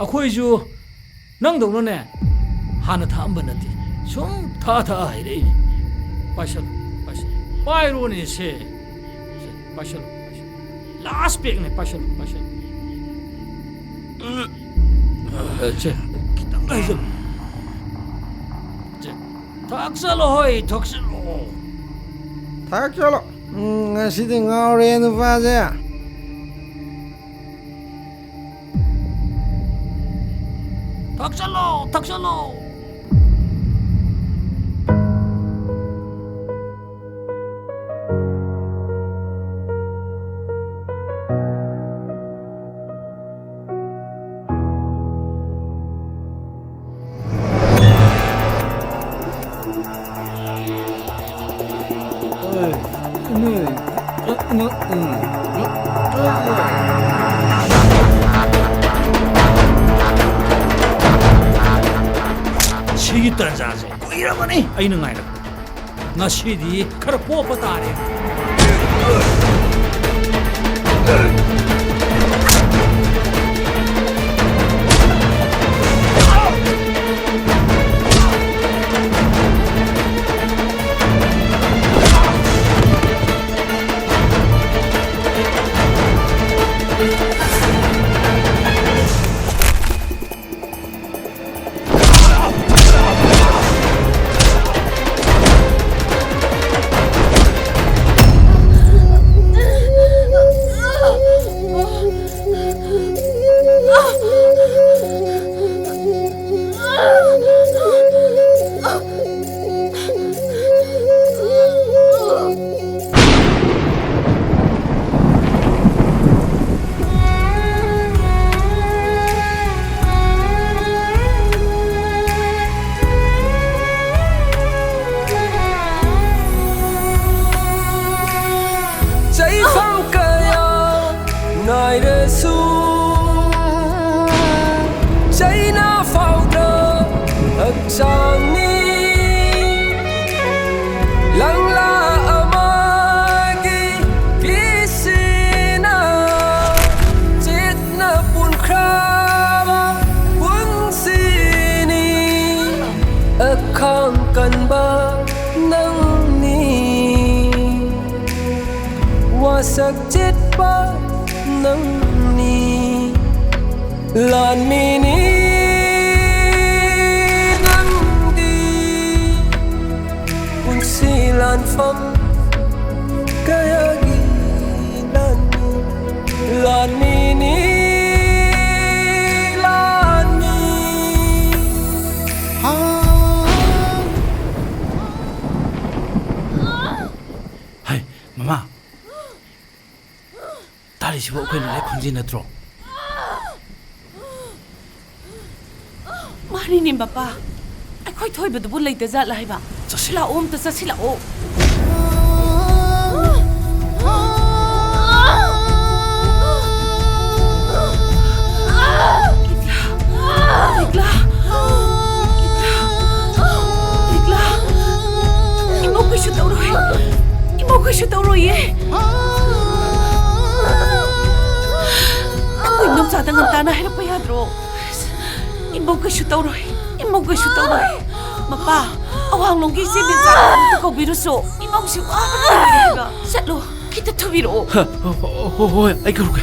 ꯑꯩꯈꯣꯏꯁꯨ ꯅꯪꯗꯧꯅꯅꯦ ꯍꯥꯟꯅ ꯊꯛꯑꯝꯕ ꯅꯠꯇꯦ꯫ ꯁꯨꯝ ꯊꯛꯑ ꯊꯛꯑ ꯍꯩꯔꯛꯏꯅꯤ꯫ ꯄꯥꯏꯁꯜꯂꯨ, ꯄꯥꯏꯁꯜꯂꯨ꯫ ꯄꯥꯏꯔꯣꯅꯦ ꯁꯦ꯫ ꯁꯦ, ꯄꯥꯏꯁꯜꯂꯨ, ꯄꯥꯏꯁꯜꯂꯨ꯫ ꯂꯥꯁ ꯄꯦꯛꯅꯦ, ꯄꯥꯏꯁꯜꯂꯨ, ꯄꯥꯏꯁꯜꯂꯨ꯫ ꯑ, ꯁꯦ, ꯈꯤꯇꯪ ꯍꯩꯖꯜꯂꯨ꯫ ꯁꯦ, ꯊꯛꯆꯜꯂꯣ, ꯍꯣꯏ, ꯊꯛꯆꯜꯂꯣ꯫ ꯊꯛꯆꯜꯂꯣ꯫ ꯎꯝ, ꯉꯁꯤꯗꯤ ꯉꯥꯎꯔꯦ ꯅꯨꯄꯥꯁꯦ꯫ ꯊꯛꯆꯜꯂꯣ, ꯊꯛꯆꯜꯂꯣ꯫ ꯁꯤꯒꯤ ꯇꯥꯟꯖꯥꯁꯦ ꯀꯨꯏꯔꯕꯅꯤ ꯑꯩꯅ ꯉꯥꯏꯔꯛꯄ꯫ ꯉꯁꯤꯗꯤ ꯈꯔ ꯄꯣꯞꯄ ꯇꯥꯔꯦ꯫ ꯍꯛꯆꯥꯡꯅꯤ ꯂꯪꯂꯥ ꯑꯃꯒꯤ ꯂꯤꯁꯤꯅ ꯆꯦꯠꯅ ꯄꯨꯟꯈ꯭ꯔꯕ ꯄꯨꯟꯁꯤꯅꯤ꯫ ꯑꯈꯥꯡ ꯀꯟꯕ ꯅꯪꯅꯤ꯫ ꯋꯥꯁꯛ ꯆꯦꯠꯄ ꯅꯪꯅꯤ꯫ ꯂꯥꯟꯃꯤꯅꯤ ꯅꯪꯗꯤ꯫ ꯄꯨꯟꯁꯤ ꯂꯥꯟꯐꯝ ꯀꯌꯥꯒꯤ ꯂꯥꯟꯃꯤ꯫ ꯂꯥꯟꯃꯤꯅꯤ ꯂꯥꯟꯃꯤ꯫ ꯍꯩ, ꯃꯃꯥ, ꯇꯥꯔꯤꯁꯤꯕꯨ ꯑꯩꯈꯣꯏ ꯅꯣꯂꯥꯏ ꯈꯣꯟꯖꯦꯜ ꯅꯠꯇ꯭ꯔꯣ? ꯃꯥꯅꯤꯅꯦ ꯃꯄꯥ, ꯑꯩꯈꯣꯏ ꯊꯣꯏꯕꯗꯨꯕꯨ ꯂꯩꯇ ꯖꯥꯠꯂ ꯍꯥꯏꯕ? ꯆꯠꯁꯤ꯫ ꯂꯥꯛꯑꯣ, ꯑꯝꯇ ꯆꯠꯁꯤ ꯂꯥꯛꯑꯣ꯫ ꯂꯤꯛꯂꯥ! ꯂꯤꯛꯂꯥ! ꯂꯤꯛꯂꯥ! ꯏꯃꯧ ꯀꯩꯁꯨ ꯇꯧꯔꯣꯏ꯫ ꯏꯃꯧ ꯀꯩꯁꯨ ꯇꯧꯔꯣꯏꯌꯦ꯫ ꯅꯪꯕꯨ ꯏꯃꯧꯆꯥꯗ ꯉꯟꯇꯥꯅ ꯍꯥꯏꯔꯛꯄ ꯌꯥꯗ꯭ꯔꯣ? ꯏꯃꯧ ꯀꯩꯁꯨ ꯇꯧꯔꯣꯏ꯫ ꯏꯃꯧ ꯀꯩꯁꯨ ꯇꯧꯔꯣꯏ꯫ ꯃꯄꯥ, ꯑꯋꯥꯡꯂꯣꯝꯒꯤ ꯏꯆꯦ ꯃꯦꯝꯆꯥꯗ ꯑꯃꯨꯛꯇ ꯀꯧꯕꯤꯔꯨꯁꯣ꯫ ꯏꯃꯧꯁꯤ ꯋꯥꯕꯅ ꯂꯣꯏꯔꯦ ꯍꯥꯏꯕ꯫ ꯆꯠꯂꯣ꯫ ꯈꯤꯇ ꯊꯨꯕꯤꯔꯛꯑꯣ꯫ ꯍ, ꯍꯣ, ꯍꯣ, ꯍꯣꯏ, ꯑꯩ ꯀꯧꯔꯛꯀꯦ꯫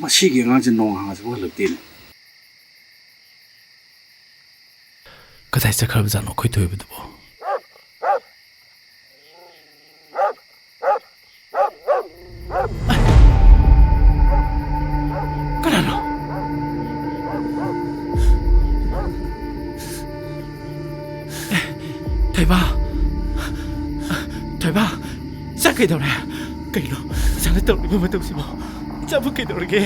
ꯃꯁꯤꯒꯤ ꯑꯉꯥꯡꯁꯦ ꯅꯣꯡ ꯍꯥꯡꯉꯁꯤꯕꯨ ꯍꯜꯂꯛꯇꯦꯅꯦ꯫ ꯀꯗꯥꯏ ꯆꯠꯈ꯭ꯔꯕꯖꯥꯠꯅꯣ ꯑꯩꯈꯣꯏ ꯊꯣꯏꯕꯗꯨꯕꯣ? ꯀꯅꯥꯅꯣ? ꯑꯦ, ꯊꯣꯏꯕ! ꯊꯣꯏꯕ! ꯏꯆꯥ ꯀꯩꯗꯧꯔꯦ? ꯀꯩꯅꯣ ꯏꯆꯥꯅ ꯇꯧꯔꯤꯕ ꯃꯇꯧꯁꯤꯕꯣ? ꯏꯆꯥꯕꯨ ꯀꯩꯗꯧꯔꯒꯦ?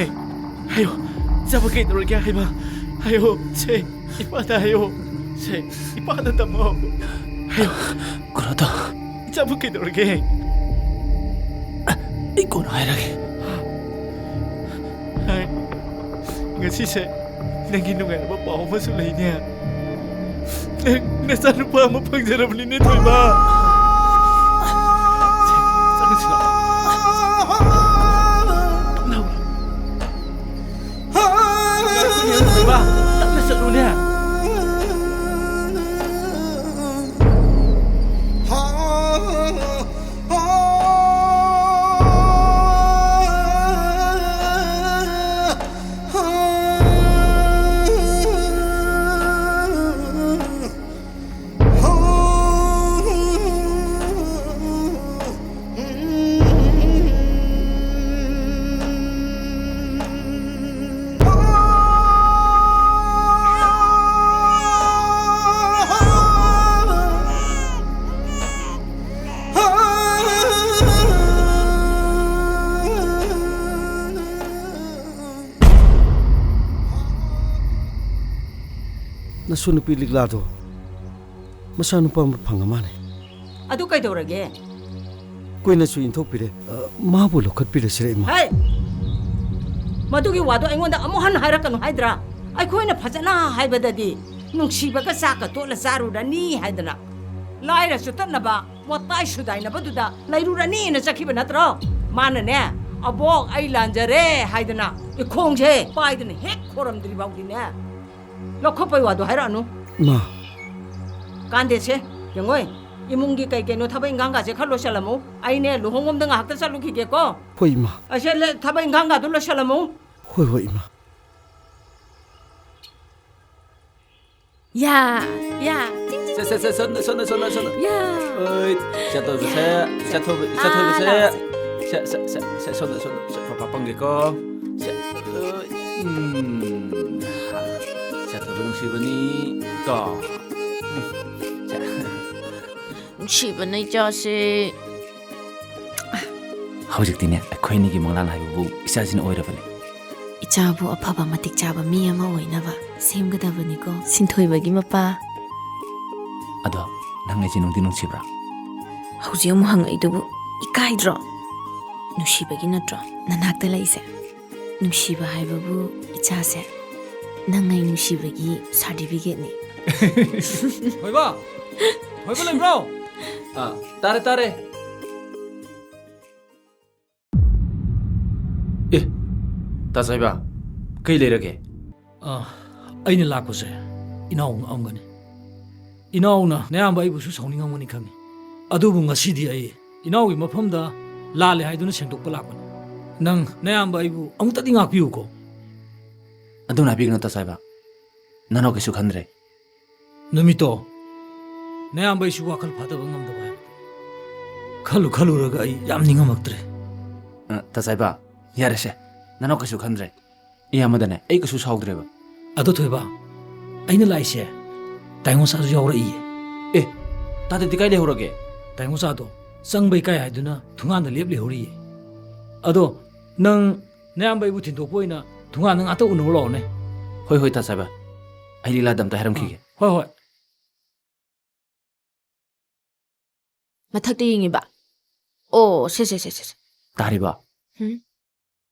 ꯍꯥꯏꯌꯣ, ꯏꯆꯥꯕꯨ ꯀꯩꯗꯧꯔꯒꯦ ꯍꯥꯏꯕ? ꯍꯥꯏꯌꯣ, ꯁꯦ, ꯏꯄꯥꯗ ꯍꯥꯏꯌꯣ꯫ ꯁꯦ, ꯏꯄꯥꯗ ꯇꯝꯃꯣ꯫ ꯍꯥꯏꯌꯣ꯫ ꯀꯣꯔꯥꯗꯣ꯫ ꯏꯆꯥꯕꯨ ꯀꯩꯗꯧꯔꯒꯦ? ꯑꯩ ꯀꯣꯟꯅ ꯍꯥꯏꯔꯒꯦ꯫ ꯍꯥꯏ꯫ ꯉꯁꯤꯁꯦ ꯅꯪꯒꯤ ꯅꯨꯡꯉꯥꯏꯔꯕ ꯄꯥꯎ ꯑꯃꯁꯨ ꯂꯩꯅꯦ꯫ ꯅꯪ ꯅꯆꯥꯅꯨꯄꯥ ꯑꯃ ꯐꯪꯖꯔꯕꯅꯤꯅꯦ, ꯊꯣꯏꯕ꯫ ꯆꯪꯁꯤ ꯂꯥꯛꯑꯣ꯫ ꯂꯥꯛꯑꯣ꯫ ꯉꯥꯏꯈꯣꯅꯦ, ꯊꯣꯏꯕ꯫ ꯇꯞꯅ ꯆꯠꯂꯨꯅꯦ꯫ ꯅꯁꯨ ꯅꯨꯄꯤ ꯂꯤꯛꯂꯥꯗꯣ ꯃꯆꯥꯅꯨꯄꯥ ꯑꯃ ꯐꯪꯉ ꯃꯥꯜꯂꯦ꯫ ꯑꯗꯨ ꯀꯩꯗꯧꯔꯒꯦ? ꯀꯨꯏꯅꯁꯨ ꯏꯟꯊꯣꯛꯄꯤꯔꯦ꯫ ꯑ, ꯃꯥꯕꯨ ꯂꯧꯈꯠꯄꯤꯔꯁꯤꯔ, ꯏꯃꯥ? ꯍꯦ! ꯃꯗꯨꯒꯤ ꯋꯥꯗꯣ ꯑꯩꯉꯣꯟꯗ ꯑꯃꯨꯛ ꯍꯟꯅ ꯍꯥꯏꯔꯛꯀꯅꯨ ꯍꯥꯏꯗ꯭ꯔꯥ? ꯑꯩꯈꯣꯏꯅ ꯐꯖꯅ ꯍꯥꯏꯕꯗꯗꯤ ꯅꯨꯡꯁꯤꯕꯒ ꯆꯥꯛꯀ ꯇꯣꯠꯂ ꯆꯥꯔꯨꯔꯅꯤ ꯍꯥꯏꯗꯅ, ꯂꯥꯏꯔ ꯆꯨꯠꯇꯠꯅꯕ, ꯋꯥꯇꯥꯏ ꯁꯨꯗꯥꯏꯅꯕꯗꯨꯗ ꯂꯩꯔꯨꯔꯅꯤꯅ ꯆꯠꯈꯤꯕ ꯅꯠꯇ꯭ꯔꯣ? ꯃꯥꯅꯅꯦ, "ꯑꯕꯣꯛ, ꯑꯩ ꯂꯥꯟꯖꯔꯦ" ꯍꯥꯏꯗꯅ ꯏꯈꯣꯡꯁꯦ ꯄꯥꯏꯗꯅ ꯍꯦꯛ ꯈꯣꯔꯝꯗ꯭ꯔꯤ ꯐꯥꯎꯗꯤꯅꯦ, ꯂꯧꯈꯠꯄꯩ ꯋꯥꯗꯣ ꯍꯥꯏꯔꯛꯑꯅꯨ꯫ ꯃꯥ꯫ ꯀꯥꯟꯗꯦꯁꯦ, ꯌꯦꯡꯉꯣꯏ, ꯏꯃꯨꯡꯒꯤ ꯀꯩ ꯀꯩꯅꯣ ꯊꯕꯛ ꯏꯪꯈꯥꯡꯒꯥꯁꯦ ꯈꯔ ꯂꯣꯏꯁꯜꯂꯝꯃꯨ꯫ ꯑꯩꯅꯦ ꯂꯨꯍꯣꯡꯐꯝꯗ ꯉꯥꯏꯍꯥꯛꯇ ꯆꯠꯂꯨꯈꯤꯒꯦꯀꯣ꯫ ꯍꯣꯏ, ꯏꯃꯥ꯫ ꯑꯁꯦ, ꯊꯕꯛ ꯏꯪꯈꯥꯡꯒꯥꯗꯣ ꯂꯣꯏꯁꯜꯂꯝꯃꯨ꯫ ꯍꯣꯏ, ꯍꯣꯏ, ꯏꯃꯥ꯫ ꯌꯥ, ꯌꯥ, ꯆꯤꯡ, ꯆꯤꯡ, ꯁꯦ, ꯁꯦ, ꯁꯦ, ꯆꯤꯡ, ꯁꯣꯝꯗ, ꯁꯣꯝꯗ, ꯁꯣꯝꯗ, ꯁꯣꯝꯗ꯫ ꯌꯥ꯫ ꯑꯣꯏ, ꯏꯆꯥꯊꯣꯏꯕꯁꯦ, ꯌꯥ꯫ ꯏꯆꯥꯊꯣꯏꯕ, ꯏꯆꯥꯊꯣꯏꯕꯁꯦ꯫ ꯑꯥ, ꯂꯥꯛꯑꯣꯁꯦ꯫ ꯁꯦ, ꯁꯦ, ꯁꯦ, ꯁꯦ, ꯁꯣꯝꯗ, ꯁꯣꯝꯗ, ꯁꯦ, ꯄꯥꯄꯥ ꯄꯪꯒꯦꯀꯣ꯫ ꯁꯦ, ꯑꯣꯏ, ꯎꯝ꯫ ꯏꯆꯥꯊꯣꯏꯕ ꯅꯨꯡꯁꯤꯕꯅꯤ ꯀꯣ꯫ ꯎꯝ꯫ ꯁꯦ꯫ ꯅꯨꯡꯁꯤꯕꯅ ꯏꯆꯥꯁꯦ꯫ ꯍꯧꯖꯤꯛꯇꯤꯅꯦ, ꯑꯩꯈꯣꯏ ꯑꯅꯤꯒꯤ ꯃꯪꯂꯥꯟ ꯍꯥꯏꯕꯕꯨ ꯏꯆꯥꯁꯤꯅ ꯑꯣꯏꯔꯕꯅꯦ꯫ ꯏꯆꯥꯕꯨ ꯑꯐꯕ ꯃꯇꯤꯛ ꯆꯥꯕ ꯃꯤ ꯑꯃ ꯑꯣꯏꯅꯕ ꯁꯦꯝꯒꯗꯕꯅꯤꯀꯣ, ꯁꯤꯟꯊꯣꯏꯕꯒꯤ ꯃꯄꯥ꯫ ꯑꯗꯣ, ꯅꯪ ꯑꯩꯁꯦ ꯅꯨꯡꯗꯤ ꯅꯨꯡꯁꯤꯕ꯭ꯔꯥ? ꯍꯧꯖꯤꯛ ꯑꯃꯨꯛ ꯍꯪꯉꯛꯏꯗꯨꯕꯨ ꯏꯀꯥꯏꯗ꯭ꯔꯣ? ꯅꯨꯡꯁꯤꯕꯒꯤ ꯅꯠꯇ꯭ꯔꯣ ꯅꯅꯥꯛꯇ ꯂꯩꯁꯦ? ꯅꯨꯡꯁꯤꯕ ꯍꯥꯏꯕꯕꯨ ꯏꯆꯥꯁꯦ ꯅꯪ ꯑꯩ ꯅꯨꯡꯁꯤꯕꯒꯤ ꯁꯥꯔꯇꯤꯐꯤꯀꯦꯠꯅꯤ꯫ ꯊꯣꯏꯕ! ꯊꯣꯏꯕ ꯂꯩꯕ꯭ꯔꯣ? ꯑꯥ, ꯇꯥꯔꯦ, ꯇꯥꯔꯦ꯫ ꯑꯦ, ꯇꯥꯆꯥꯏꯕ, ꯀꯩ ꯂꯩꯔꯒꯦ? ꯑ, ꯑꯩꯅ ꯂꯥꯛꯄꯁꯦ ꯏꯅꯥꯎ ꯉꯛꯑꯝꯒꯅꯤ꯫ ꯏꯅꯥꯎꯅ ꯅꯌꯥꯝꯕ ꯑꯩꯕꯨꯁꯨ ꯁꯥꯎꯅꯤꯡꯉꯝꯒꯅꯤ ꯈꯪꯉꯤ꯫ ꯑꯗꯨꯕꯨ ꯉꯁꯤꯗꯤ ꯑꯩ ꯏꯅꯥꯎꯒꯤ ꯃꯐꯝꯗ ꯂꯥꯜꯂꯦ ꯍꯥꯏꯗꯨꯅ ꯁꯦꯡꯗꯣꯛꯄ ꯂꯥꯛꯄꯅꯤ꯫ ꯅꯪ ꯅꯌꯥꯝꯕ ꯑꯩꯕꯨ ꯑꯃꯨꯛꯇꯗꯤ ꯉꯥꯛꯄꯤꯌꯨꯀꯣ꯫ ꯑꯗꯨꯝꯅ ꯍꯥꯏꯕꯤꯒꯅꯨ, ꯇꯥꯆꯥꯏꯕ꯫ ꯅꯅꯥꯎ ꯀꯩꯁꯨ ꯈꯟꯗ꯭ꯔꯦ꯫ ꯅꯨꯃꯤꯠꯇꯣ ꯅꯌꯥꯝꯕ ꯑꯩꯁꯨ ꯋꯥꯈꯜ ꯐꯥꯊꯕ ꯉꯝꯗꯕ ꯍꯥꯏꯕꯗꯣ꯫ ꯈꯜꯂꯨ ꯈꯜꯂꯨꯔꯒ ꯑꯩ ꯌꯥꯝ ꯅꯤꯡꯉꯝꯃꯛꯇ꯭ꯔꯦ꯫ ꯑ, ꯇꯥꯆꯥꯏꯕ, ꯌꯥꯔꯦꯁꯦ꯫ ꯅꯅꯥꯎ ꯀꯩꯁꯨ ꯈꯟꯗ꯭ꯔꯦ꯫ ꯏꯌꯥꯝꯕꯗꯅꯦ, ꯑꯩ ꯀꯩꯁꯨ ꯁꯥꯎꯗ꯭ꯔꯦꯕ꯫ ꯑꯗꯣ ꯊꯣꯏꯕ, ꯑꯩꯅ ꯂꯥꯛꯏꯁꯦ ꯇꯥꯏꯉꯣꯆꯥꯁꯨ ꯌꯥꯎꯔꯛꯏꯌꯦ꯫ ꯑꯦ, ꯇꯥꯗꯗꯤ ꯀꯥꯏ ꯂꯩꯍꯧꯔꯒꯦ? ꯇꯥꯏꯉꯣꯆꯥꯗꯣ ꯆꯪꯕ ꯏꯀꯥꯏ ꯍꯥꯏꯗꯨꯅ ꯊꯣꯡꯒꯥꯟꯗ ꯂꯦꯞ ꯂꯩꯍꯧꯔꯤꯌꯦ꯫ ꯑꯗꯣ ꯅꯪ ꯅꯌꯥꯝꯕ ꯑꯩꯕꯨ ꯊꯤꯟꯗꯣꯛꯄ ꯑꯣꯏꯅ ꯊꯣꯡꯒꯥꯟꯗ ꯉꯥꯛꯇ ꯎꯅꯕ ꯂꯥꯛꯑꯣꯅꯦ꯫ ꯍꯣꯏ, ꯍꯣꯏ, ꯇꯥꯆꯥꯏꯕ꯫ ꯑꯩ ꯂꯤꯂꯥꯗ ꯑꯝꯇ ꯍꯥꯏꯔꯝꯈꯤꯒꯦ꯫ ꯑ, ꯍꯣꯏ, ꯍꯣꯏ꯫ ꯃꯊꯛꯇ ꯌꯦꯡꯉꯤꯕ? ꯑꯣ, ꯁꯦ, ꯁꯦ, ꯁꯦ, ꯁꯦ, ꯁꯦ꯫ ꯇꯥꯔꯤꯕ? ꯍꯨꯝ?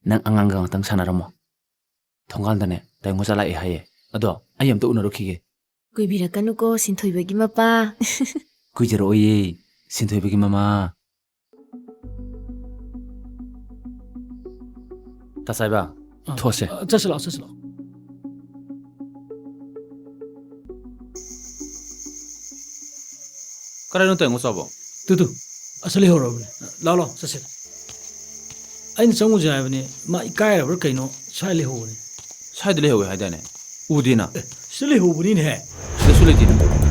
ꯅꯪ ꯑꯉꯥꯡꯒ ꯉꯥꯛꯇꯪ ꯁꯥꯟꯅꯔꯝꯃꯣ꯫ ꯊꯣꯡꯒꯥꯟꯗꯅꯦ ꯇꯥꯏꯉꯣꯆꯥ ꯂꯥꯛꯑꯦ ꯍꯥꯏꯌꯦ꯫ ꯑꯗꯣ ꯑꯩ ꯑꯝꯇ ꯎꯅꯔꯨꯈꯤꯒꯦ꯫ ꯀꯨꯏꯕꯤꯔꯛꯀꯅꯨꯀꯣ, ꯁꯤꯟꯊꯣꯏꯕꯒꯤ ꯃꯄꯥ꯫ ꯀꯨꯏꯖꯔꯛꯑꯣꯏꯌꯦ, ꯁꯤꯟꯊꯣꯏꯕꯒꯤ ꯃꯃꯥ꯫ ꯇꯥꯆꯥꯏꯕ, ꯑꯥ, ꯊꯣꯛꯑꯁꯦ꯫ ꯑꯥ, ꯆꯠꯁꯤ ꯂꯥꯛꯑꯣ, ꯆꯠꯁꯤ ꯂꯥꯛꯑꯣ꯫ ꯀꯗꯥꯏꯅꯣ ꯇꯥꯏꯉꯣꯆꯥꯕꯣ? ꯇꯨ, ꯇꯨ, ꯑꯁ ꯂꯩꯍꯧꯔꯕꯅꯦ꯫ ꯂꯥꯛꯑꯣ, ꯂꯥꯛꯑꯣ, ꯆꯠꯁꯦ꯫ ꯑꯩꯅ ꯆꯪꯉꯨꯁꯦ ꯍꯥꯏꯕꯅꯦ, ꯃꯥ ꯏꯀꯥꯏꯔꯕ꯭ꯔꯥ ꯀꯩꯅꯣ, ꯁ꯭ꯋꯥꯏ ꯂꯩꯍꯧꯕꯅꯦ꯫ ꯁ꯭ꯋꯥꯏꯗ ꯂꯩꯍꯧꯋꯦ ꯍꯥꯏꯗꯥꯏꯅꯦ? ꯎꯗꯦꯅ꯫ ꯑꯦ, ꯁꯤꯗ ꯂꯩꯍꯧꯕꯅꯤꯅꯦꯍꯦ꯫ ꯁꯤꯗꯁꯨ ꯂꯩꯇꯦꯅ꯫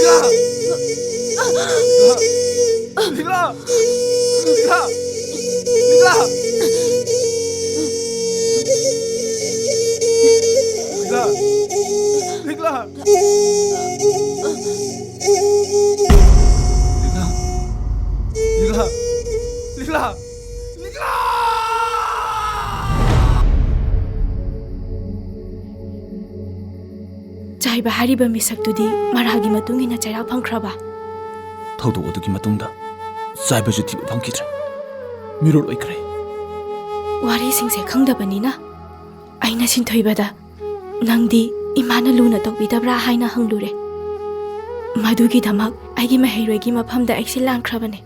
ꯂꯤꯛꯂꯥ! ꯂꯤꯛꯂꯥ! ꯂꯤꯛꯂꯥ! ꯂꯤꯛꯂꯥ! ꯂꯤꯛꯂꯥ! ꯂꯤꯛꯂꯥ! ꯂꯤꯛꯂꯥ! ꯂꯤꯛꯂꯥ! ꯆꯥꯏꯕ ꯍꯥꯏꯔꯤꯕ ꯃꯤꯁꯛꯇꯨꯗꯤ ꯃꯔꯥꯜꯒꯤ ꯃꯇꯨꯡ ꯏꯟꯅ ꯆꯩꯔꯥꯛ ꯐꯪꯈ꯭ꯔꯕ? ꯊꯧꯗꯣꯛ ꯑꯗꯨꯒꯤ ꯃꯇꯨꯡꯗ ꯆꯥꯏꯕꯁꯨ ꯊꯤꯕ ꯐꯪꯈꯤꯗ꯭ꯔꯦ꯫ ꯃꯤꯔꯣꯜ ꯑꯣꯏꯈ꯭ꯔꯦ꯫ ꯋꯥꯔꯤꯁꯤꯡꯁꯦ ꯈꯪꯗꯕꯅꯤꯅ ꯑꯩꯅ ꯁꯤꯟꯊꯣꯏꯕꯗ, "ꯅꯪꯗꯤ ꯏꯃꯥꯅ ꯂꯨꯅ ꯇꯧꯕꯤꯗꯕ꯭ꯔꯥ?" ꯍꯥꯏꯅ ꯍꯪꯂꯨꯔꯦ꯫ ꯃꯗꯨꯒꯤꯗꯃꯛ ꯑꯩꯒꯤ ꯃꯍꯩꯔꯣꯏꯒꯤ ꯃꯐꯝꯗ ꯑꯩꯁꯦ ꯂꯥꯟꯈ꯭ꯔꯕꯅꯦ꯫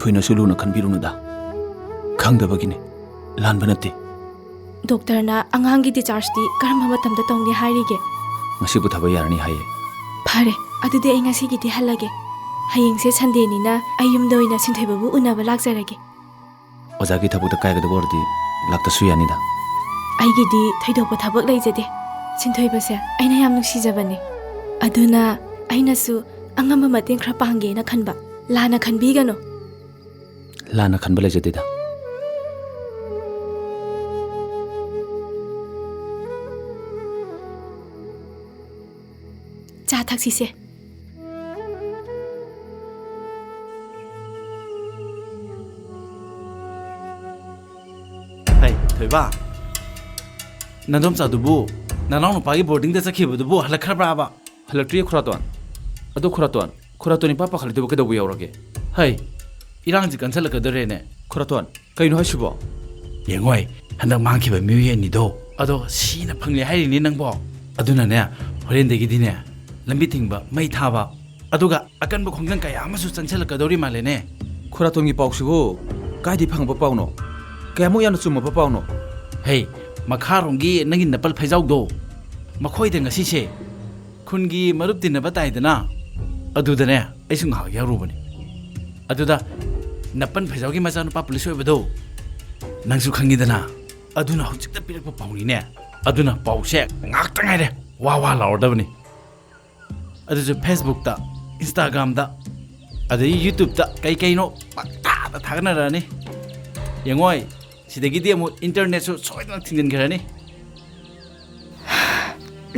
ꯊꯣꯏꯅꯁꯨ ꯂꯨꯅ ꯈꯟꯕꯤꯔꯨꯅꯨꯗ꯫ ꯈꯪꯗꯕꯒꯤꯅꯦ, ꯂꯥꯟꯕ ꯅꯠꯇꯦ꯫ ꯗꯣꯛꯇꯔꯅ ꯑꯉꯥꯡꯒꯤ ꯗꯤꯆꯥꯔꯖꯇꯤ ꯀꯔꯝꯕ ꯃꯇꯝꯗ ꯇꯧꯅꯤ ꯍꯥꯏꯔꯤꯒꯦ? ꯉꯁꯤ ꯄꯨꯊꯕ ꯌꯥꯔꯅꯤ ꯍꯥꯏꯌꯦ꯫ ꯐꯔꯦ, ꯑꯗꯨꯗꯤ ꯑꯩ ꯉꯁꯤꯒꯤꯗꯤ ꯍꯜꯂꯒꯦ꯫ ꯍꯌꯦꯡꯁꯦ ꯁꯟꯗꯦꯅꯤꯅ ꯑꯩ ꯌꯨꯝꯗ ꯑꯣꯏꯅ ꯁꯤꯟꯊꯣꯏꯕꯕꯨ ꯎꯅꯕ ꯂꯥꯛꯆꯔꯒꯦ꯫ ꯑꯣꯖꯥꯒꯤ ꯊꯕꯛꯇ ꯀꯥꯏꯒꯗꯕ ꯑꯣꯏꯔꯗꯤ ꯂꯥꯛꯇꯁꯨ ꯌꯥꯅꯤꯗ꯫ ꯑꯩꯒꯤꯗꯤ ꯊꯣꯏꯗꯣꯛꯄ ꯊꯕꯛ ꯂꯩꯖꯗꯦ꯫ ꯁꯤꯟꯊꯣꯏꯕꯁꯦ ꯑꯩꯅ ꯌꯥꯝ ꯅꯨꯡꯁꯤꯖꯕꯅꯦ꯫ ꯑꯗꯨꯅ ꯑꯩꯅꯁꯨ ꯑꯉꯝꯕ ꯃꯇꯦꯡ ꯈꯔ ꯄꯥꯡꯒꯦꯅ ꯈꯟꯕ꯫ ꯂꯥꯟꯅ ꯈꯟꯕꯤꯒꯅꯨ꯫ ꯂꯥꯟꯅ ꯈꯟꯕ ꯂꯩꯖꯗꯦꯗ꯫ ꯆꯥ ꯊꯛꯁꯤꯁꯦ꯫ ꯍꯩ, ꯊꯣꯏꯕ, ꯅꯗꯣꯝꯆꯥꯗꯨꯕꯨ, ꯅꯅꯥꯎ ꯅꯨꯄꯥꯒꯤ ꯕꯣꯔꯗꯤꯡꯗ ꯆꯠꯈꯤꯕꯗꯨꯕꯨ ꯍꯜꯂꯛꯈ꯭ꯔꯕ꯭ꯔꯥꯕ? ꯍꯜꯂꯛꯇ꯭ꯔꯤꯌꯦ, ꯈꯨꯔꯥꯇꯣꯟ꯫ ꯑꯗꯣ ꯈꯨꯔꯥꯇꯣꯟ, ꯈꯨꯔꯥꯇꯣꯟ ꯏꯄꯥ ꯄꯥꯈꯠꯂꯤꯗꯨꯕꯨ ꯀꯩꯗꯧꯕ ꯌꯥꯎꯔꯒꯦ? ꯍꯩ, ꯏꯔꯥꯡꯁꯤ ꯀꯟꯁꯤꯜꯂꯛꯀꯗꯣꯔꯦꯅꯦ꯫ ꯈꯨꯔꯥꯇꯣꯟ, ꯀꯩꯅꯣ ꯍꯥꯏꯁꯤꯕꯣ? ꯌꯦꯡꯉꯣꯏ, ꯍꯟꯗꯛ ꯃꯥꯡꯈꯤꯕ ꯃꯤꯑꯣꯏ ꯑꯅꯤꯗꯣ, ꯑꯗꯣ ꯁꯤꯅ ꯐꯪꯂꯦ ꯍꯥꯏꯔꯤꯅꯤ ꯅꯪꯕꯣ꯫ ꯑꯗꯨꯅꯅꯦ, ꯍꯣꯔꯦꯟꯗꯒꯤꯗꯤꯅꯦ, ꯂꯝꯕꯤ ꯊꯤꯡꯕ, ꯃꯩ ꯊꯥꯕ, ꯑꯗꯨꯒ ꯑꯀꯟꯕ ꯈꯣꯡꯖꯪ ꯀꯌꯥ ꯑꯃꯁꯨ ꯆꯪꯁꯤꯜꯂꯛꯀꯗꯧꯔꯤ ꯃꯥꯜꯂꯦꯅꯦ꯫ ꯈꯨꯔꯥꯇꯣꯟꯒꯤ ꯄꯥꯎꯁꯤꯕꯨ ꯀꯥꯏꯗꯩ ꯐꯪꯕ ꯄꯥꯎꯅꯣ? ꯀꯌꯥꯃꯨꯛ ꯌꯥꯝꯅ ꯆꯨꯝꯃꯕ ꯄꯥꯎꯅꯣ? ꯍꯩ, ꯃꯈꯥꯔꯣꯝꯒꯤ ꯅꯪꯒꯤ ꯅꯄꯜ ꯐꯩꯖꯥꯎꯗꯣ, ꯃꯈꯣꯏꯗ ꯉꯁꯤꯁꯦ ꯈꯨꯟꯒꯤ ꯃꯔꯨꯞ ꯇꯤꯟꯅꯕ ꯇꯥꯏꯗꯅ, ꯑꯗꯨꯗꯅꯦ ꯑꯩꯁꯨ ꯉꯥꯏꯍꯥꯛ ꯌꯥꯎꯔꯨꯕꯅꯤ꯫ ꯑꯗꯨꯗ ꯅꯄꯟ ꯐꯩꯖꯥꯎꯒꯤ ꯃꯆꯥꯅꯨꯄꯥ ꯄꯨꯂꯤꯁ ꯑꯣꯏꯕꯗꯣ ꯅꯪꯁꯨ ꯈꯪꯉꯤꯗꯅ, ꯑꯗꯨꯅ ꯍꯧꯖꯤꯛꯇ ꯄꯤꯔꯛꯄ ꯄꯥꯎꯅꯤꯅꯦ꯫ ꯑꯗꯨꯅ ꯄꯥꯎꯁꯦ ꯉꯥꯛꯇ ꯉꯥꯏꯔꯦ ꯋꯥ ꯋꯥ ꯂꯥꯎꯔꯗꯕꯅꯤ꯫ ꯑꯗꯨꯁꯨ Facebookꯇ, Instagramꯗ, ꯑꯗꯒꯤ YouTubeꯇ ꯀꯩ ꯀꯩꯅꯣ ꯄꯪꯊꯥꯗ ꯊꯥꯒꯠꯅꯔꯛꯑꯅꯤ꯫ ꯌꯦꯡꯉꯣꯏ, ꯁꯤꯗꯒꯤꯗꯤ ꯑꯃꯨꯛ internetꯁꯨ ꯁꯣꯏꯗꯅ ꯊꯤꯡꯖꯤꯟꯈ꯭ꯔꯅꯤ꯫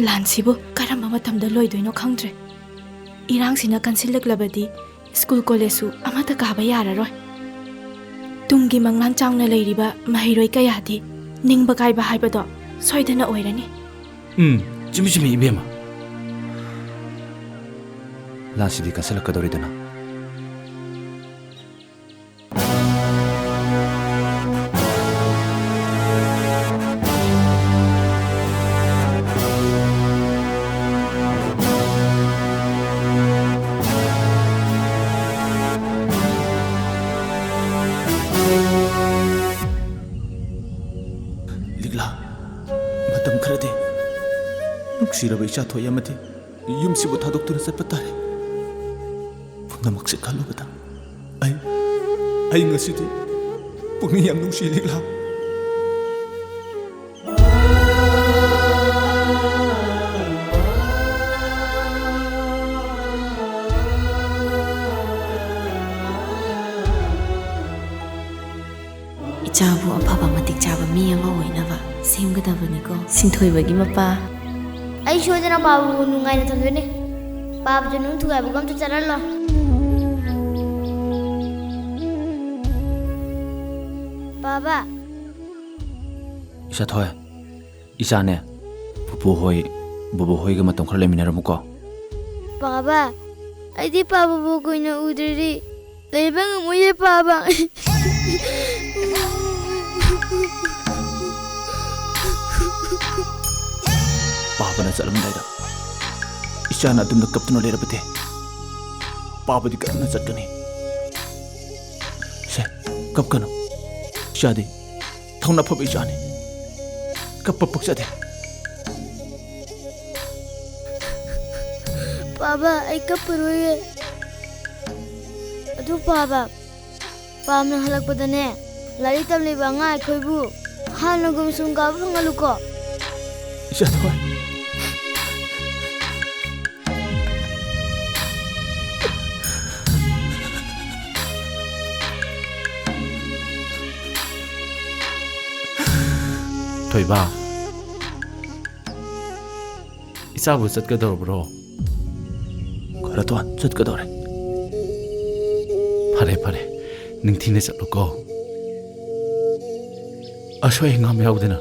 ꯂꯥꯟꯁꯤꯕꯨ ꯀꯔꯝꯕ ꯃꯇꯝꯗ ꯂꯣꯏꯗꯣꯏꯅꯣ ꯈꯪꯗ꯭ꯔꯦ꯫ ꯏꯔꯥꯡꯁꯤꯅ ꯀꯟꯁꯤꯜꯂꯛꯂꯕꯗꯤ ꯁ꯭ꯀꯨꯜ ꯀꯣꯂꯦꯖꯁꯨ ꯑꯃꯠꯇ ꯀꯥꯕ ꯌꯥꯔꯔꯣꯏ꯫ ꯇꯨꯡꯒꯤ ꯃꯪꯂꯥꯟ ꯆꯥꯎꯅ ꯂꯩꯔꯤꯕ ꯃꯍꯩꯔꯣꯏ ꯀꯌꯥꯗꯤ ꯅꯤꯡꯕ ꯀꯥꯏꯕ ꯍꯥꯏꯕꯗꯣ ꯁꯣꯏꯗꯅ ꯑꯣꯏꯔꯅꯤ꯫ ꯎꯝ, ꯆꯨꯝꯃꯤ, ꯆꯨꯝꯃꯤ, ꯏꯕꯦꯝꯃ꯫ ꯂꯥꯟꯁꯤꯗꯤ ꯀꯟꯁꯤꯜꯂꯛꯀꯗꯧꯔꯤꯗꯅ꯫ ꯂꯤꯛꯂꯥ, ꯃꯇꯝ ꯈꯔꯗꯤ ꯅꯨꯡꯁꯤꯔꯕ ꯏꯆꯥ ꯊꯣꯏ ꯑꯃꯗꯤ ꯌꯨꯝꯁꯤꯕꯨ ꯊꯥꯗꯣꯛꯇꯨꯅ ꯆꯠꯄ ꯇꯥꯔꯦ꯫ ꯄꯨꯝꯅꯃꯛꯁꯦ ꯈꯜꯂꯨꯕꯗ ꯑꯩ, ꯑꯩ ꯉꯁꯤꯗꯤ ꯄꯨꯛꯅꯤꯡ ꯌꯥꯝ ꯅꯨꯡꯁꯤ, ꯂꯤꯛꯂꯥ꯫ ꯏꯆꯥꯕꯨ ꯑꯐꯕ ꯃꯇꯤꯛ ꯆꯥꯕ ꯃꯤ ꯑꯃ ꯑꯣꯏꯅꯕ ꯁꯦꯝꯒꯗꯕꯅꯤꯀꯣ, ꯁꯤꯟꯊꯣꯏꯕꯒꯤ ꯃꯄꯥ꯫ ꯑꯩ ꯁꯣꯏꯗꯅ ꯄꯥꯕꯕꯨ ꯅꯨꯡꯉꯥꯏꯅ ꯊꯝꯗꯣꯏꯅꯦ꯫ ꯄꯥꯕꯗꯨ ꯅꯨꯡ ꯊꯨꯒꯥꯏꯕꯒ ꯑꯝꯇ ꯆꯠꯍꯜꯂꯣ꯫ ꯄꯥꯕ꯫ ꯏꯆꯥ ꯊꯣꯏ, ꯏꯆꯥꯅꯦ, ꯄꯨꯄꯨ ꯍꯣꯏ, ꯕꯨꯕꯣꯛ ꯍꯣꯏꯒ ꯃꯇꯝ ꯈꯔ ꯂꯩꯃꯤꯟꯅꯔꯝꯃꯨꯀꯣ꯫ ꯄꯥꯕ, ꯑꯩꯗꯤ ꯄꯥꯕꯕꯨ ꯀꯨꯏꯅ ꯎꯗ꯭ꯔꯗꯤ ꯂꯩꯕ ꯉꯝꯃꯣꯏꯌꯦ ꯄꯥꯕ꯫ ꯄꯥꯕꯅ ꯆꯠꯂꯝꯗꯥꯏꯗ ꯏꯆꯥꯅ ꯑꯗꯨꯝꯅ ꯀꯞꯇꯨꯅ ꯂꯩꯔꯕꯗꯤ ꯄꯥꯕꯗꯤ ꯀꯔꯝꯅ ꯆꯠꯀꯅꯤ? ꯁꯦ, ꯀꯞꯀꯅꯨ꯫ ꯏꯆꯥꯗꯤ ꯊꯧꯅꯥ ꯐꯕ ꯏꯆꯥꯅꯤ꯫ ꯀꯞꯄ ꯄꯛꯆꯗꯦ꯫ ꯄꯥꯕ, ꯑꯩ ꯀꯞꯄꯔꯣꯏꯌꯦ꯫ ꯑꯗꯨ ꯄꯥꯕ, ꯄꯥꯕꯅ ꯍꯜꯂꯛꯄꯗꯅꯦ, ꯂꯥꯏꯔꯤꯛ ꯇꯝꯂꯤꯕ ꯑꯉꯥꯡ ꯑꯩꯈꯣꯏꯕꯨ ꯍꯥꯟꯅꯒꯨꯝ ꯁ꯭ꯀꯨꯜ ꯀꯥꯕ ꯐꯪꯍꯜꯂꯨꯀꯣ꯫ ꯏꯆꯥ ꯊꯣꯏ꯫ ꯊꯣꯏꯕ, ꯏꯆꯥꯕꯨ ꯆꯠꯀꯗꯧꯔꯕ꯭ꯔꯣ? ꯈꯔꯇꯣꯟ, ꯆꯠꯀꯗꯧꯔꯦ꯫ ꯐꯔꯦ, ꯐꯔꯦ꯫ ꯅꯤꯡꯊꯤꯅ ꯆꯠꯂꯨꯀꯣ꯫ ꯑꯁꯣꯏ ꯑꯉꯥꯝ ꯌꯥꯎꯗꯅ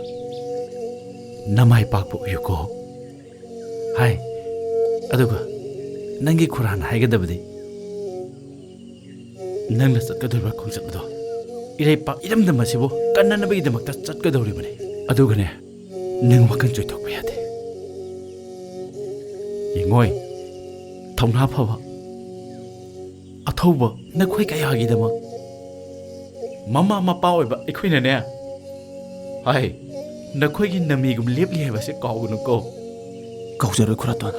ꯅꯃꯥꯏ ꯄꯥꯛꯄ ꯎꯌꯨꯀꯣ꯫ ꯍꯥꯏ, ꯑꯗꯨꯒ ꯅꯪꯒꯤ ꯈꯨꯔꯥꯟ ꯍꯥꯏꯒꯗꯕꯗꯤ ꯅꯪꯅ ꯆꯠꯀꯗꯧꯔꯤꯕ ꯈꯣꯡꯆꯠ ꯑꯗꯣ ꯏꯔꯩꯄꯥꯛ ꯏꯔꯝꯗꯝ ꯑꯁꯤꯕꯨ ꯀꯟꯅꯅꯕꯒꯤꯗꯃꯛꯇ ꯆꯠꯀꯗꯧꯔꯤꯕꯅꯤ꯫ ꯑꯗꯨꯒꯅꯦ, ꯅꯪ ꯋꯥꯈꯜ ꯆꯣꯏꯊꯣꯛꯄ ꯌꯥꯗꯦ꯫ ꯌꯦꯡꯉꯣꯏ, ꯊꯧꯅꯥ ꯐꯕ, ꯑꯊꯧꯕ ꯅꯈꯣꯏ ꯀꯌꯥꯒꯤꯗꯃꯛ ꯃꯃꯥ ꯃꯄꯥ ꯑꯣꯏꯕ ꯑꯩꯈꯣꯏꯅꯅꯦ, ꯍꯥꯏ, ꯅꯈꯣꯏꯒꯤ ꯅꯃꯤꯒꯨꯝ ꯂꯦꯞꯂꯤ ꯍꯥꯏꯕꯁꯦ ꯀꯥꯎꯒꯅꯨꯀꯣ꯫ ꯀꯥꯎꯖꯔꯣꯏ, ꯈꯨꯔꯥꯇꯣꯟ꯫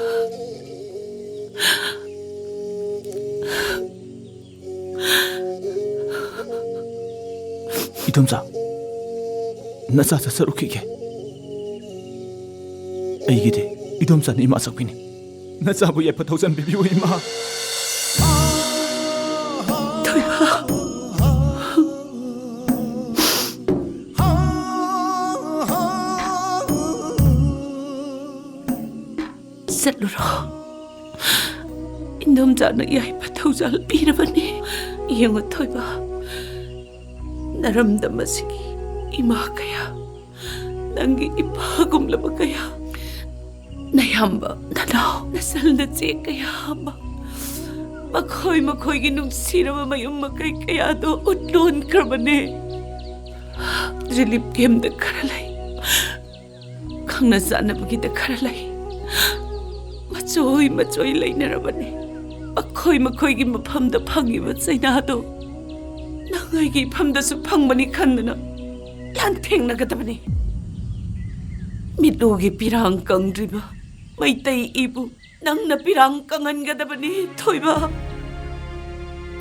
ꯏꯗꯣꯝꯆꯥ, ꯅꯆꯥ ꯆꯠꯆꯔꯨꯈꯤꯒꯦ꯫ ꯑꯩꯒꯤꯗꯤ ꯏꯗꯣꯝꯆꯥꯅ ꯏꯃꯥ ꯁꯛꯄꯤꯅꯤ꯫ ꯅꯆꯥꯕꯨ ꯌꯥꯏꯐ ꯊꯧꯖꯥꯜ ꯄꯤꯕꯤꯌꯨ, ꯏꯃꯥ꯫ ꯊꯣꯏꯕ꯫ ꯆꯠꯂꯨꯔꯣ꯫ ꯏꯟꯗꯣꯝꯆꯥꯅ ꯌꯥꯏꯐ ꯊꯧꯖꯥꯜ ꯄꯤꯔꯕꯅꯤ꯫ ꯌꯦꯡꯉꯨ ꯊꯣꯏꯕ, ꯅꯔꯝꯗꯝ ꯑꯁꯤꯒꯤ ꯏꯃꯥ ꯀꯌꯥ, ꯅꯪꯒꯤ ꯏꯄꯥꯒꯨꯝꯂꯕ ꯀꯌꯥ, ꯅꯌꯥꯝꯕ, ꯅꯅꯥꯎ, ꯅꯆꯜ ꯅꯆꯦ ꯀꯌꯥ ꯑꯃ, ꯃꯈꯣꯏ ꯃꯈꯣꯏꯒꯤ ꯅꯨꯡꯁꯤꯔꯕ ꯃꯌꯨꯝ ꯃꯀꯩ ꯀꯌꯥꯗꯣ ꯎꯠꯂꯣꯟꯈ꯭ꯔꯕꯅꯦ꯫ ꯔꯤꯂꯤꯐ ꯀꯦꯝꯞꯇ ꯈꯔ ꯂꯩ, ꯈꯪꯅ ꯆꯥꯟꯅꯕꯒꯤꯗ ꯈꯔ ꯂꯩ, ꯃꯆꯣꯏ ꯃꯆꯣꯏ ꯂꯩꯅꯔꯕꯅꯤ꯫ ꯃꯈꯣꯏ ꯃꯈꯣꯏꯒꯤ ꯃꯐꯝꯗ ꯐꯪꯉꯤꯕ ꯆꯩꯅꯥꯗꯣ ꯅꯪ ꯑꯩꯒꯤ ꯏꯐꯝꯗꯁꯨ ꯐꯪꯕꯅꯤ ꯈꯟꯗꯨꯅ ꯂꯥꯟꯊꯦꯡꯅꯒꯗꯕꯅꯤ꯫ ꯃꯤꯠꯂꯨꯒꯤ ꯄꯤꯔꯥꯡ ꯀꯪꯗ꯭ꯔꯤꯕ ꯃꯩꯇꯩ ꯏꯕꯨ ꯅꯪꯅ ꯄꯤꯔꯥꯡ ꯀꯪꯍꯟꯒꯗꯕꯅꯤ, ꯊꯣꯏꯕ꯫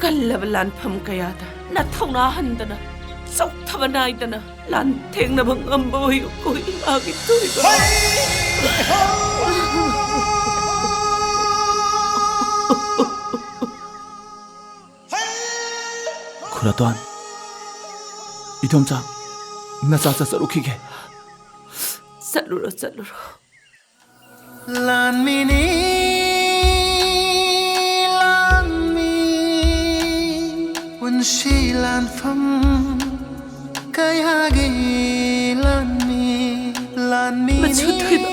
ꯀꯜꯂꯕ ꯂꯥꯟꯐꯝ ꯀꯌꯥꯗ ꯅꯊꯧꯅꯥ ꯍꯟꯗꯅ, ꯆꯣꯛꯊꯕ ꯅꯥꯏꯗꯅ ꯂꯥꯟꯊꯦꯡꯅꯕ ꯉꯝꯕ ꯑꯣꯏꯌꯨꯀꯣ, ꯏꯃꯥꯒꯤ ꯊꯣꯏꯕ꯫ ꯈꯨꯔꯥꯇꯣꯟ, ꯏꯗꯣꯝꯆꯥ, ꯅꯆꯥ ꯆꯠꯆꯔꯨꯈꯤꯒꯦ꯫ ꯆꯠꯂꯨꯔꯣ, ꯆꯠꯂꯨꯔꯣ꯫ ꯂꯥꯟꯃꯤꯅꯤ, ꯂꯥꯟꯃꯤ, ꯄꯨꯟꯁꯤ ꯂꯥꯟꯐꯝ ꯀꯌꯥꯒꯤ ꯂꯥꯟꯃꯤ, ꯂꯥꯟꯃꯤꯅꯤ꯫ ꯃꯆꯨ ꯊꯣꯏꯕ꯫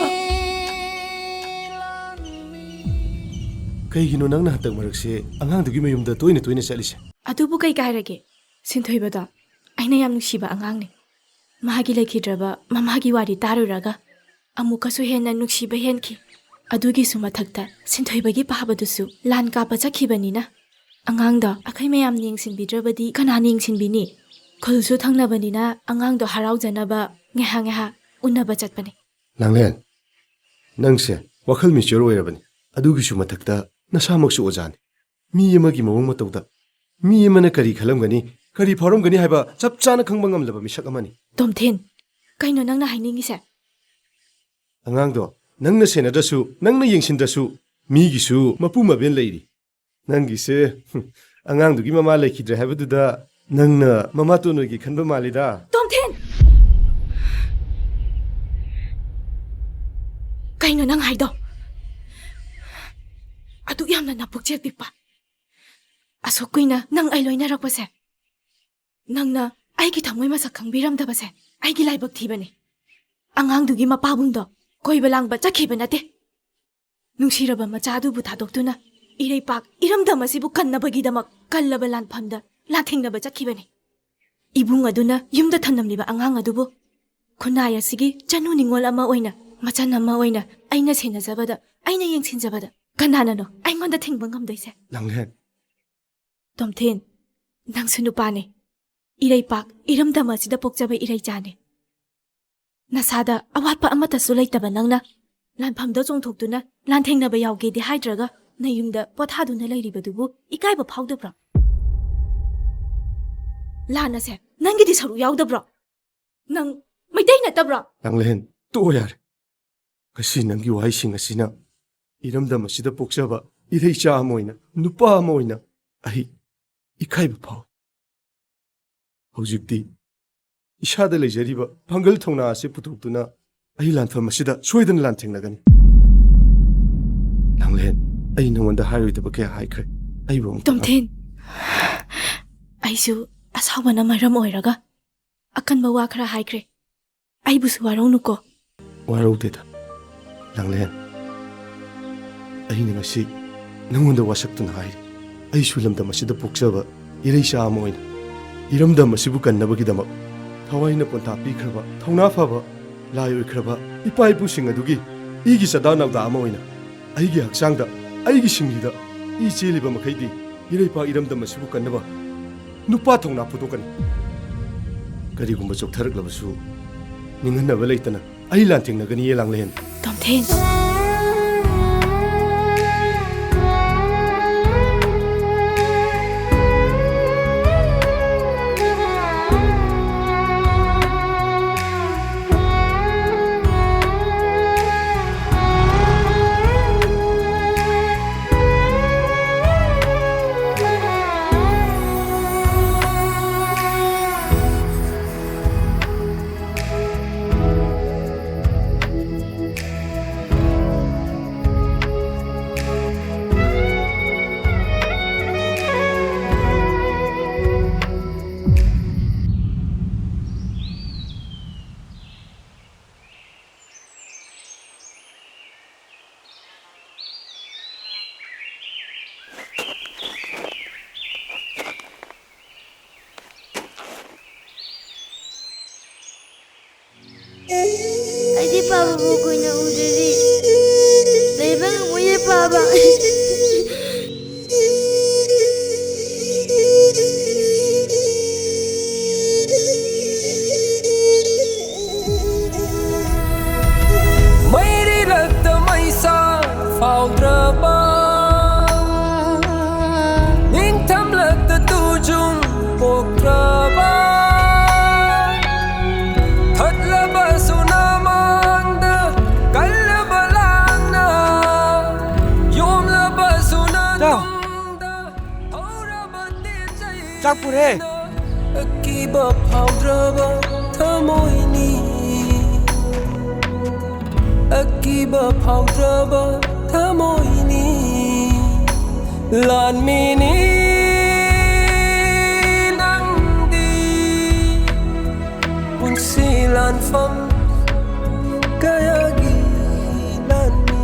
ꯀꯩꯒꯤꯅꯣ ꯅꯪꯅ ꯍꯟꯗꯛ ꯃꯔꯛꯁꯦ ꯑꯉꯥꯡꯗꯨꯒꯤ ꯃꯌꯨꯝꯗ ꯇꯣꯏꯅ ꯇꯣꯏꯅ ꯆꯠꯂꯤꯁꯦ? ꯑꯗꯨꯕꯨ ꯀꯩ ꯀꯥꯏꯔꯒꯦ? ꯁꯤꯟꯊꯣꯏꯕꯗꯣ ꯑꯩꯅ ꯌꯥꯝ ꯅꯨꯡꯁꯤꯕ ꯑꯉꯥꯡꯅꯦ꯫ ꯃꯍꯥꯛꯀꯤ ꯂꯩꯈꯤꯗ꯭ꯔꯕ ꯃꯃꯥꯒꯤ ꯋꯥꯔꯤ ꯇꯥꯔꯨꯔꯒ ꯑꯃꯨꯛꯀꯁꯨ ꯍꯦꯟꯅ ꯅꯨꯡꯁꯤꯕ ꯍꯦꯟꯈꯤ꯫ ꯑꯗꯨꯒꯤꯁꯨ ꯃꯊꯛꯇ ꯁꯤꯟꯊꯣꯏꯕꯒꯤ ꯄꯥꯕꯗꯨꯁꯨ ꯂꯥꯟ ꯀꯥꯞꯄ ꯆꯠꯈꯤꯕꯅꯤꯅ ꯑꯉꯥꯡꯗꯣ ꯑꯩꯈꯣꯏ ꯃꯌꯥꯝꯅ ꯌꯦꯡꯁꯤꯟꯕꯤꯗ꯭ꯔꯕꯗꯤ ꯀꯅꯥꯅ ꯌꯦꯡꯁꯤꯟꯕꯤꯅꯤ? ꯈꯨꯜꯁꯨ ꯊꯪꯅꯕꯅꯤꯅ ꯑꯉꯥꯡꯗꯣ ꯍꯔꯥꯎꯖꯅꯕ ꯉꯥꯏꯍꯥꯛ ꯉꯥꯏꯍꯥꯛ ꯎꯅꯕ ꯆꯠꯄꯅꯦ꯫ ꯂꯥꯡꯂꯦꯟ, ꯅꯪꯁꯦ ꯋꯥꯈꯜ ꯃꯦꯆ꯭ꯌꯣꯔ ꯑꯣꯏꯔꯕꯅꯤ꯫ ꯑꯗꯨꯒꯤꯁꯨ ꯃꯊꯛꯇ ꯅꯁꯥꯃꯛꯁꯨ ꯑꯣꯖꯥꯅꯤ꯫ ꯃꯤ ꯑꯃꯒꯤ ꯃꯑꯣꯡ ꯃꯇꯧꯗ ꯃꯤ ꯑꯃꯅ ꯀꯔꯤ ꯈꯜꯂꯝꯒꯅꯤ, ꯀꯔꯤ ꯐꯥꯎꯔꯝꯒꯅꯤ ꯍꯥꯏꯕ ꯆꯞ ꯆꯥꯅ ꯈꯪꯕ ꯉꯝꯂꯕ ꯃꯤꯁꯛ ꯑꯃꯅꯤ꯫ ꯇꯣꯝꯊꯤꯟ, ꯀꯩꯅꯣ ꯅꯪꯅ ꯍꯥꯏꯅꯤꯡꯉꯤꯁꯦ? ꯑꯉꯥꯡꯗꯣ ꯅꯪꯅ ꯁꯦꯟꯅꯗ꯭ꯔꯁꯨ, ꯅꯪꯅ ꯌꯦꯡꯁꯤꯟꯗ꯭ꯔꯁꯨ, ꯃꯤꯒꯤꯁꯨ ꯃꯄꯨ ꯃꯕꯦꯟ ꯂꯩꯔꯤ꯫ ꯅꯪꯒꯤꯁꯦ, ꯍꯨꯝ, ꯑꯉꯥꯡꯗꯨꯒꯤ ꯃꯃꯥ ꯂꯩꯈꯤꯗ꯭ꯔꯦ ꯍꯥꯏꯕꯗꯨꯗ ꯅꯪꯅ ꯃꯃꯥꯇꯣꯟ ꯑꯣꯏꯒꯦ ꯈꯟꯕ ꯃꯥꯜꯂꯤꯗ꯫ ꯇꯣꯝꯊꯤꯟ! ꯀꯩꯅꯣ ꯅꯪ ꯍꯥꯏꯗꯣ? ꯑꯗꯨꯛ ꯌꯥꯝꯅ ꯅꯄꯨꯛꯆꯦꯜ ꯄꯤꯛꯄ, ꯑꯁꯨꯛ ꯀꯨꯏꯅ ꯅꯪ ꯑꯩ ꯂꯣꯏꯅꯔꯛꯄꯁꯦ, ꯅꯪꯅ ꯑꯩꯒꯤ ꯊꯃꯣꯏ ꯃꯁꯛ ꯈꯪꯕꯤꯔꯝꯗꯕꯁꯦ ꯑꯩꯒꯤ ꯂꯥꯏꯕꯛ ꯊꯤꯕꯅꯤ꯫ ꯑꯉꯥꯡꯗꯨꯒꯤ ꯃꯄꯥꯕꯨꯡꯗꯣ ꯀꯣꯏꯕ ꯂꯥꯡꯕ ꯆꯠꯈꯤꯕ ꯅꯠꯇꯦ꯫ ꯅꯨꯡꯁꯤꯔꯕ ꯃꯆꯥꯗꯨꯕꯨ ꯊꯥꯗꯣꯛꯇꯨꯅ ꯏꯔꯩꯄꯥꯛ ꯏꯔꯝꯗꯝ ꯑꯁꯤꯕꯨ ꯀꯟꯅꯕꯒꯤꯗꯃꯛ ꯀꯜꯂꯕ ꯂꯥꯟꯐꯝꯗ ꯂꯥꯟꯊꯦꯡꯅꯕ ꯆꯠꯈꯤꯕꯅꯤ꯫ ꯏꯕꯨꯡ ꯑꯗꯨꯅ ꯌꯨꯝꯗ ꯊꯝꯂꯝꯂꯤꯕ ꯑꯉꯥꯡ ꯑꯗꯨꯕꯨ ꯈꯨꯟꯅꯥꯏ ꯑꯁꯤꯒꯤ ꯆꯅꯨ ꯅꯤꯉꯣꯜ ꯑꯃ ꯑꯣꯏꯅ, ꯃꯆꯟ ꯑꯃ ꯑꯣꯏꯅ ꯑꯩꯅ ꯁꯦꯟꯅꯖꯕꯗ, ꯑꯩꯅ ꯌꯦꯡꯁꯤꯟꯖꯕꯗ ꯀꯅꯥꯅꯅꯣ ꯑꯩꯉꯣꯟꯗ ꯊꯤꯡꯕ ꯉꯝꯗꯣꯏꯁꯦ? ꯂꯥꯡꯂꯦꯟ, ꯇꯣꯝꯊꯤꯟ, ꯅꯪꯁꯨ ꯅꯨꯄꯥꯅꯤ꯫ ꯏꯔꯩꯄꯥꯛ ꯏꯔꯝꯗꯝ ꯑꯁꯤꯗ ꯄꯣꯛꯆꯕ ꯏꯔꯩꯆꯥꯅꯤ꯫ ꯅꯁꯥꯗ ꯑꯋꯥꯠꯄ ꯑꯃꯠꯇꯁꯨ ꯂꯩꯇꯕ ꯅꯪꯅ ꯂꯥꯟꯐꯝꯗ ꯆꯣꯡꯊꯣꯛꯇꯨꯅ ꯂꯥꯟꯊꯦꯡꯅꯕ ꯌꯥꯎꯒꯦꯗꯤ ꯍꯥꯏꯗ꯭ꯔꯒ ꯅꯌꯨꯝꯗ ꯄꯣꯊꯥꯗꯨꯅ ꯂꯩꯔꯤꯕꯗꯨꯕꯨ ꯏꯀꯥꯏꯕ ꯐꯥꯎꯗꯕ꯭ꯔꯣ? ꯂꯥꯟ ꯑꯁꯦ ꯅꯪꯒꯤꯗꯤ ꯁꯔꯨꯛ ꯌꯥꯎꯗꯕ꯭ꯔꯣ? ꯅꯪ ꯃꯩꯇꯩ ꯅꯠꯇꯕ꯭ꯔꯣ? ꯂꯥꯡꯂꯦꯟ, ꯇꯣꯛꯑꯣ ꯌꯥꯔꯦ꯫ ꯉꯁꯤ ꯅꯪꯒꯤ ꯋꯥꯍꯩꯁꯤꯡ ꯑꯁꯤꯅ ꯏꯔꯝꯗꯝ ꯑꯁꯤꯗ ꯄꯣꯛꯆꯕ ꯏꯔꯩꯆꯥ ꯑꯃ ꯑꯣꯏꯅ, ꯅꯨꯄꯥ ꯑꯃ ꯑꯣꯏꯅ ꯑꯩ ꯏꯀꯥꯏꯕ ꯐꯥꯎꯏ꯫ ꯍꯧꯖꯤꯛꯇꯤ ꯏꯁꯥꯗ ꯂꯩꯖꯔꯤꯕ ꯄꯥꯡꯒꯜ ꯊꯧꯅꯥ ꯑꯁꯤ ꯄꯨꯊꯣꯛꯇꯨꯅ ꯑꯩ ꯂꯥꯟꯐꯝ ꯑꯁꯤꯗ ꯁꯣꯏꯗꯅ ꯂꯥꯟꯊꯦꯡꯅꯒꯅꯤ꯫ ꯂꯥꯡꯂꯦꯟ, ꯑꯩ ꯅꯉꯣꯟꯗ ꯍꯥꯏꯔꯣꯏꯗꯕ ꯀꯌꯥ ꯍꯥꯏꯈ꯭ꯔꯦ꯫ ꯑꯩꯕꯨ ꯑꯃꯨꯛꯇ ꯇꯣꯝꯊꯤꯟ, ꯑꯩꯁꯨ ꯑꯁꯥꯎꯕꯅ ꯃꯔꯝ ꯑꯣꯏꯔꯒ ꯑꯀꯟꯕ ꯋꯥ ꯈꯔ ꯍꯥꯏꯈ꯭ꯔꯦ꯫ ꯑꯩꯕꯨꯁꯨ ꯋꯥꯔꯧꯅꯨꯀꯣ꯫ ꯋꯥꯔꯧꯗꯦꯗ, ꯂꯥꯡꯂꯦꯟ꯫ ꯑꯩꯅ ꯉꯁꯤ ꯅꯉꯣꯟꯗ ꯋꯥꯁꯛꯇꯨꯅ ꯍꯥꯏꯔꯤ꯫ ꯑꯩꯁꯨ ꯂꯝꯗꯝ ꯑꯁꯤꯗ ꯄꯣꯛꯆꯕ ꯏꯔꯩꯆꯥ ꯑꯃ ꯑꯣꯏꯅ, ꯏꯔꯝꯗꯝ ꯑꯁꯤꯕꯨ ꯀꯟꯅꯕꯒꯤꯗꯃꯛ ꯊꯋꯥꯏꯅ ꯄꯣꯟꯊꯥ ꯄꯤꯈ꯭ꯔꯕ, ꯊꯧꯅꯥ ꯐꯕ, ꯂꯥꯏ ꯑꯣꯏꯈ꯭ꯔꯕ ꯏꯄꯥ ꯏꯄꯨꯁꯤꯡ ꯑꯗꯨꯒꯤ ꯏꯒꯤ ꯆꯥꯗꯥ ꯅꯥꯎꯗꯥ ꯑꯃ ꯑꯣꯏꯅ, ꯑꯩꯒꯤ ꯍꯛꯆꯥꯡꯗ, ꯑꯩꯒꯤ ꯁꯤꯡꯂꯤꯗ ꯏ ꯆꯦꯜꯂꯤꯕ ꯃꯈꯩꯗꯤ ꯏꯔꯩꯄꯥꯛ ꯏꯔꯝꯗꯝ ꯑꯁꯤꯕꯨ ꯀꯟꯅꯕ ꯅꯨꯄꯥ ꯊꯧꯅꯥ ꯐꯨꯗꯣꯛꯀꯅꯤ꯫ ꯀꯔꯤꯒꯨꯝꯕ ꯆꯣꯛꯊꯔꯛꯂꯕꯁꯨ ꯅꯤꯡꯍꯟꯅꯕ ꯂꯩꯇꯅ ꯑꯩ ꯂꯥꯟꯊꯦꯡꯅꯒꯅꯤꯌꯦ, ꯂꯥꯡꯂꯦꯟ꯫ ꯇꯣꯝꯊꯤꯟ꯫ ꯑꯩꯗꯤ ꯄꯥꯕꯕꯨ ꯀꯨꯏꯅ ꯎꯗ꯭ꯔꯗꯤ ꯂꯩꯕ ꯉꯝꯃꯣꯏꯌꯦ ꯄꯥꯕ꯫ ꯃꯩꯔꯤꯂꯛꯇ ꯃꯩꯁꯥ ꯐꯥꯎꯗ꯭ꯔꯕ, ꯅꯤꯡꯊꯝꯂꯛꯇ ꯇꯨꯖꯨꯡ ꯄꯣꯛꯇ꯭ꯔꯕ, ꯊꯠꯂꯕꯁꯨ ꯅꯃꯥꯡꯗ ꯀꯜꯂꯕ ꯂꯥꯡꯅ, ꯌꯣꯝꯂꯕꯁꯨ ꯆꯥꯎ꯫ ꯅꯇꯨꯡꯗ ꯍꯧꯔꯕ ꯇꯦꯟꯖꯩ꯫ ꯆꯥꯛ ꯄꯨꯔꯦ꯫ ꯑꯀꯤꯕ ꯐꯥꯎꯗ꯭ꯔꯕ ꯊꯃꯣꯏꯅꯤ꯫ ꯑꯀꯤꯕ ꯐꯥꯎꯗ꯭ꯔꯕ ꯊꯃꯣꯏꯅꯤ꯫ ꯂꯥꯟꯃꯤꯅꯤ ꯅꯪꯗꯤ ꯄꯨꯟꯁꯤ ꯂꯥꯟꯐꯝ ꯀꯌꯥꯒꯤ ꯂꯥꯟꯃꯤ꯫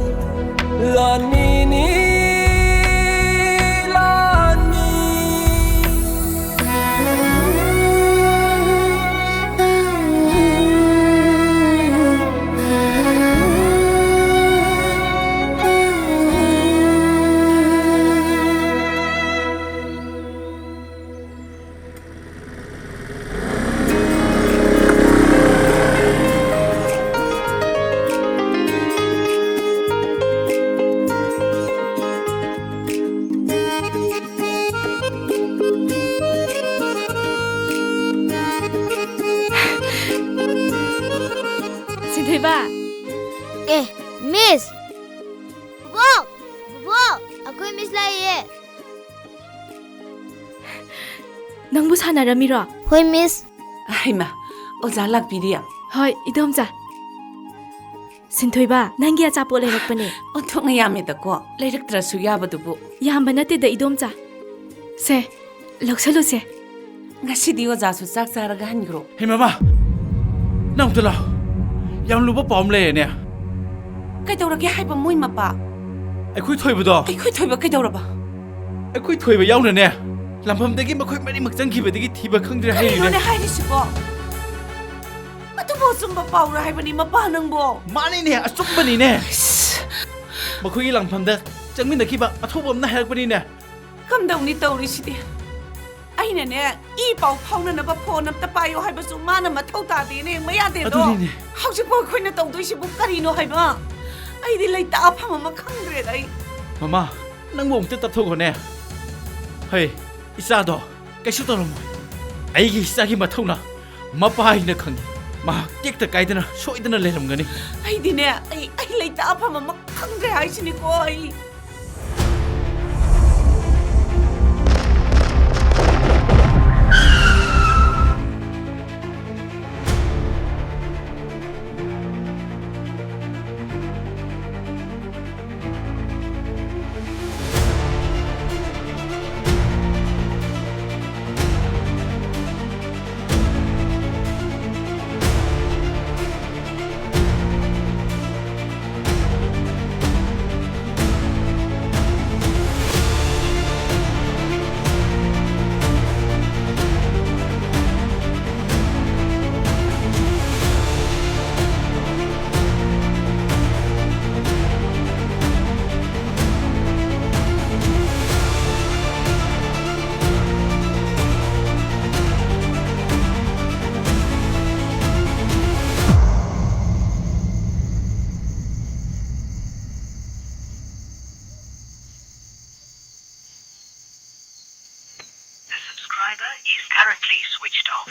ꯂꯥꯟꯃꯤꯅꯤ ꯂꯥꯟꯃꯤ꯫ ꯁꯤꯟꯊꯣꯏꯕ꯫ ꯑꯦ, ꯃꯤꯁ! ꯕꯣꯕꯣꯛ! ꯕꯣꯕꯣꯛ! ꯑꯩꯈꯣꯏ ꯃꯤꯁ ꯂꯥꯛꯏꯌꯦ꯫ ꯅꯪꯕꯨ ꯁꯥꯟꯅꯔꯝꯃꯤꯔꯣ? ꯍꯣꯏ, ꯃꯤꯁ꯫ ꯍꯩꯃꯥ, ꯑꯣꯖꯥ ꯂꯥꯛꯄꯤꯔꯤ꯫ ꯍꯣꯏ, ꯏꯗꯣꯝꯆꯥ꯫ ꯁꯤꯟꯊꯣꯏꯕ, ꯅꯪꯒꯤ ꯑꯆꯥꯄꯣꯠ ꯂꯩꯔꯛꯄꯅꯦ꯫ ꯑꯣꯟꯊꯣꯛꯅ ꯌꯥꯝꯃꯦꯗꯀꯣ, ꯂꯩꯔꯛꯇ꯭ꯔꯁꯨ ꯌꯥꯕꯗꯨꯕꯨ꯫ ꯌꯥꯝꯕ ꯅꯠꯇꯦꯗ, ꯏꯗꯣꯝꯆꯥ꯫ ꯁꯦ, ꯂꯧꯁꯜꯂꯨꯁꯦ꯫ ꯉꯁꯤꯗꯤ ꯑꯣꯖꯥꯁꯨ ꯆꯥꯛ ꯆꯥꯔꯒ ꯍꯟꯈ꯭ꯔꯣ꯫ ꯍꯦ ꯃꯃꯥ, ꯅꯪ ꯑꯝꯇ ꯂꯥꯛꯑꯣ꯫ ꯌꯥꯝ ꯂꯨꯕ ꯄꯥꯎ ꯑꯃ ꯂꯩꯔꯦꯅꯦ꯫ ꯀꯩꯗꯧꯔꯒꯦ ꯍꯥꯏꯕ ꯃꯣꯏ ꯃꯄꯥ? ꯑꯩꯈꯣꯏ ꯊꯣꯏꯕꯗꯣ꯫ ꯑꯩꯈꯣꯏ ꯊꯣꯏꯕ ꯀꯩꯗꯧꯔꯕ? ꯑꯩꯈꯣꯏ ꯊꯣꯏꯕ ꯌꯥꯎꯅꯅꯦ, ꯂꯥꯟꯐꯝꯗꯒꯤ ꯃꯈꯣꯏ ꯃꯔꯤꯃꯛ ꯆꯪꯈꯤꯕꯗꯒꯤ ꯊꯤꯕ ꯈꯪꯗ꯭ꯔꯦ ꯍꯥꯏꯔꯤꯅꯦ꯫ ꯀꯔꯤꯅꯣꯅꯦ ꯍꯥꯏꯔꯤꯁꯤꯕꯣ? ꯑꯗꯨꯕꯨ ꯑꯆꯨꯝꯕ ꯄꯥꯎꯔꯣ ꯍꯥꯏꯕꯅꯤ, ꯃꯄꯥ ꯅꯪꯕꯣ? ꯃꯥꯅꯤꯅꯦ, ꯑꯆꯨꯝꯕꯅꯤꯅꯦ꯫ ꯑꯁ! ꯃꯈꯣꯏꯒꯤ ꯂꯥꯟꯐꯝꯗ ꯆꯪꯃꯤꯟꯅꯈꯤꯕ ꯑꯊꯧꯕ ꯑꯃꯅ ꯍꯥꯏꯔꯛꯄꯅꯤꯅꯦ꯫ ꯀꯝꯗꯧꯅꯤ ꯇꯧꯔꯤꯁꯤꯗꯤ? ꯑꯩꯅꯅꯦ, ꯏ ꯄꯥꯎ ꯐꯥꯎꯅꯅꯕ ꯐꯣꯟ ꯑꯝꯇ ꯄꯥꯏꯌꯣ ꯍꯥꯏꯕꯁꯨ ꯃꯥꯅ ꯃꯊꯧ ꯇꯥꯗꯦꯅ ꯌꯦꯡꯕ ꯌꯥꯗꯦꯗꯣ꯫ ꯑꯗꯨꯅꯤꯅꯦ꯫ ꯍꯧꯖꯤꯛꯄꯨ ꯑꯩꯈꯣꯏꯅ ꯇꯧꯗꯣꯏꯁꯤꯕꯨ ꯀꯔꯤꯅꯣ ꯍꯥꯏꯕ? ꯑꯩꯗꯤ ꯂꯩꯇꯥꯐꯝ ꯑꯃ ꯈꯪꯗ꯭ꯔꯦꯗ ꯑꯩ꯫ ꯃꯃꯥ, ꯅꯪꯕꯨ ꯑꯃꯨꯛꯇ ꯇꯞꯊꯣꯛꯈꯣꯅꯦ꯫ ꯍꯩ, ꯏꯆꯥꯗꯣ ꯀꯩꯁꯨ ꯇꯧꯔꯝꯃꯣꯏ꯫ ꯑꯩꯒꯤ ꯏꯆꯥꯒꯤ ꯃꯊꯧꯅ ꯃꯄꯥ ꯍꯥꯏꯅ ꯈꯪꯉꯤ꯫ ꯃꯍꯥꯛ ꯇꯦꯛꯇ ꯀꯥꯏꯗꯅ ꯁꯣꯏꯗꯅ ꯂꯩꯔꯝꯒꯅꯤ꯫ ꯑꯩꯗꯤꯅꯦ, ꯑꯩ, ꯑꯩ ꯂꯩꯇꯥꯐꯝ ꯑꯃ ꯈꯪꯗ꯭ꯔꯦ ꯍꯥꯏꯁꯤꯅꯤꯀꯣ ꯑꯩ꯫ Please switch it off.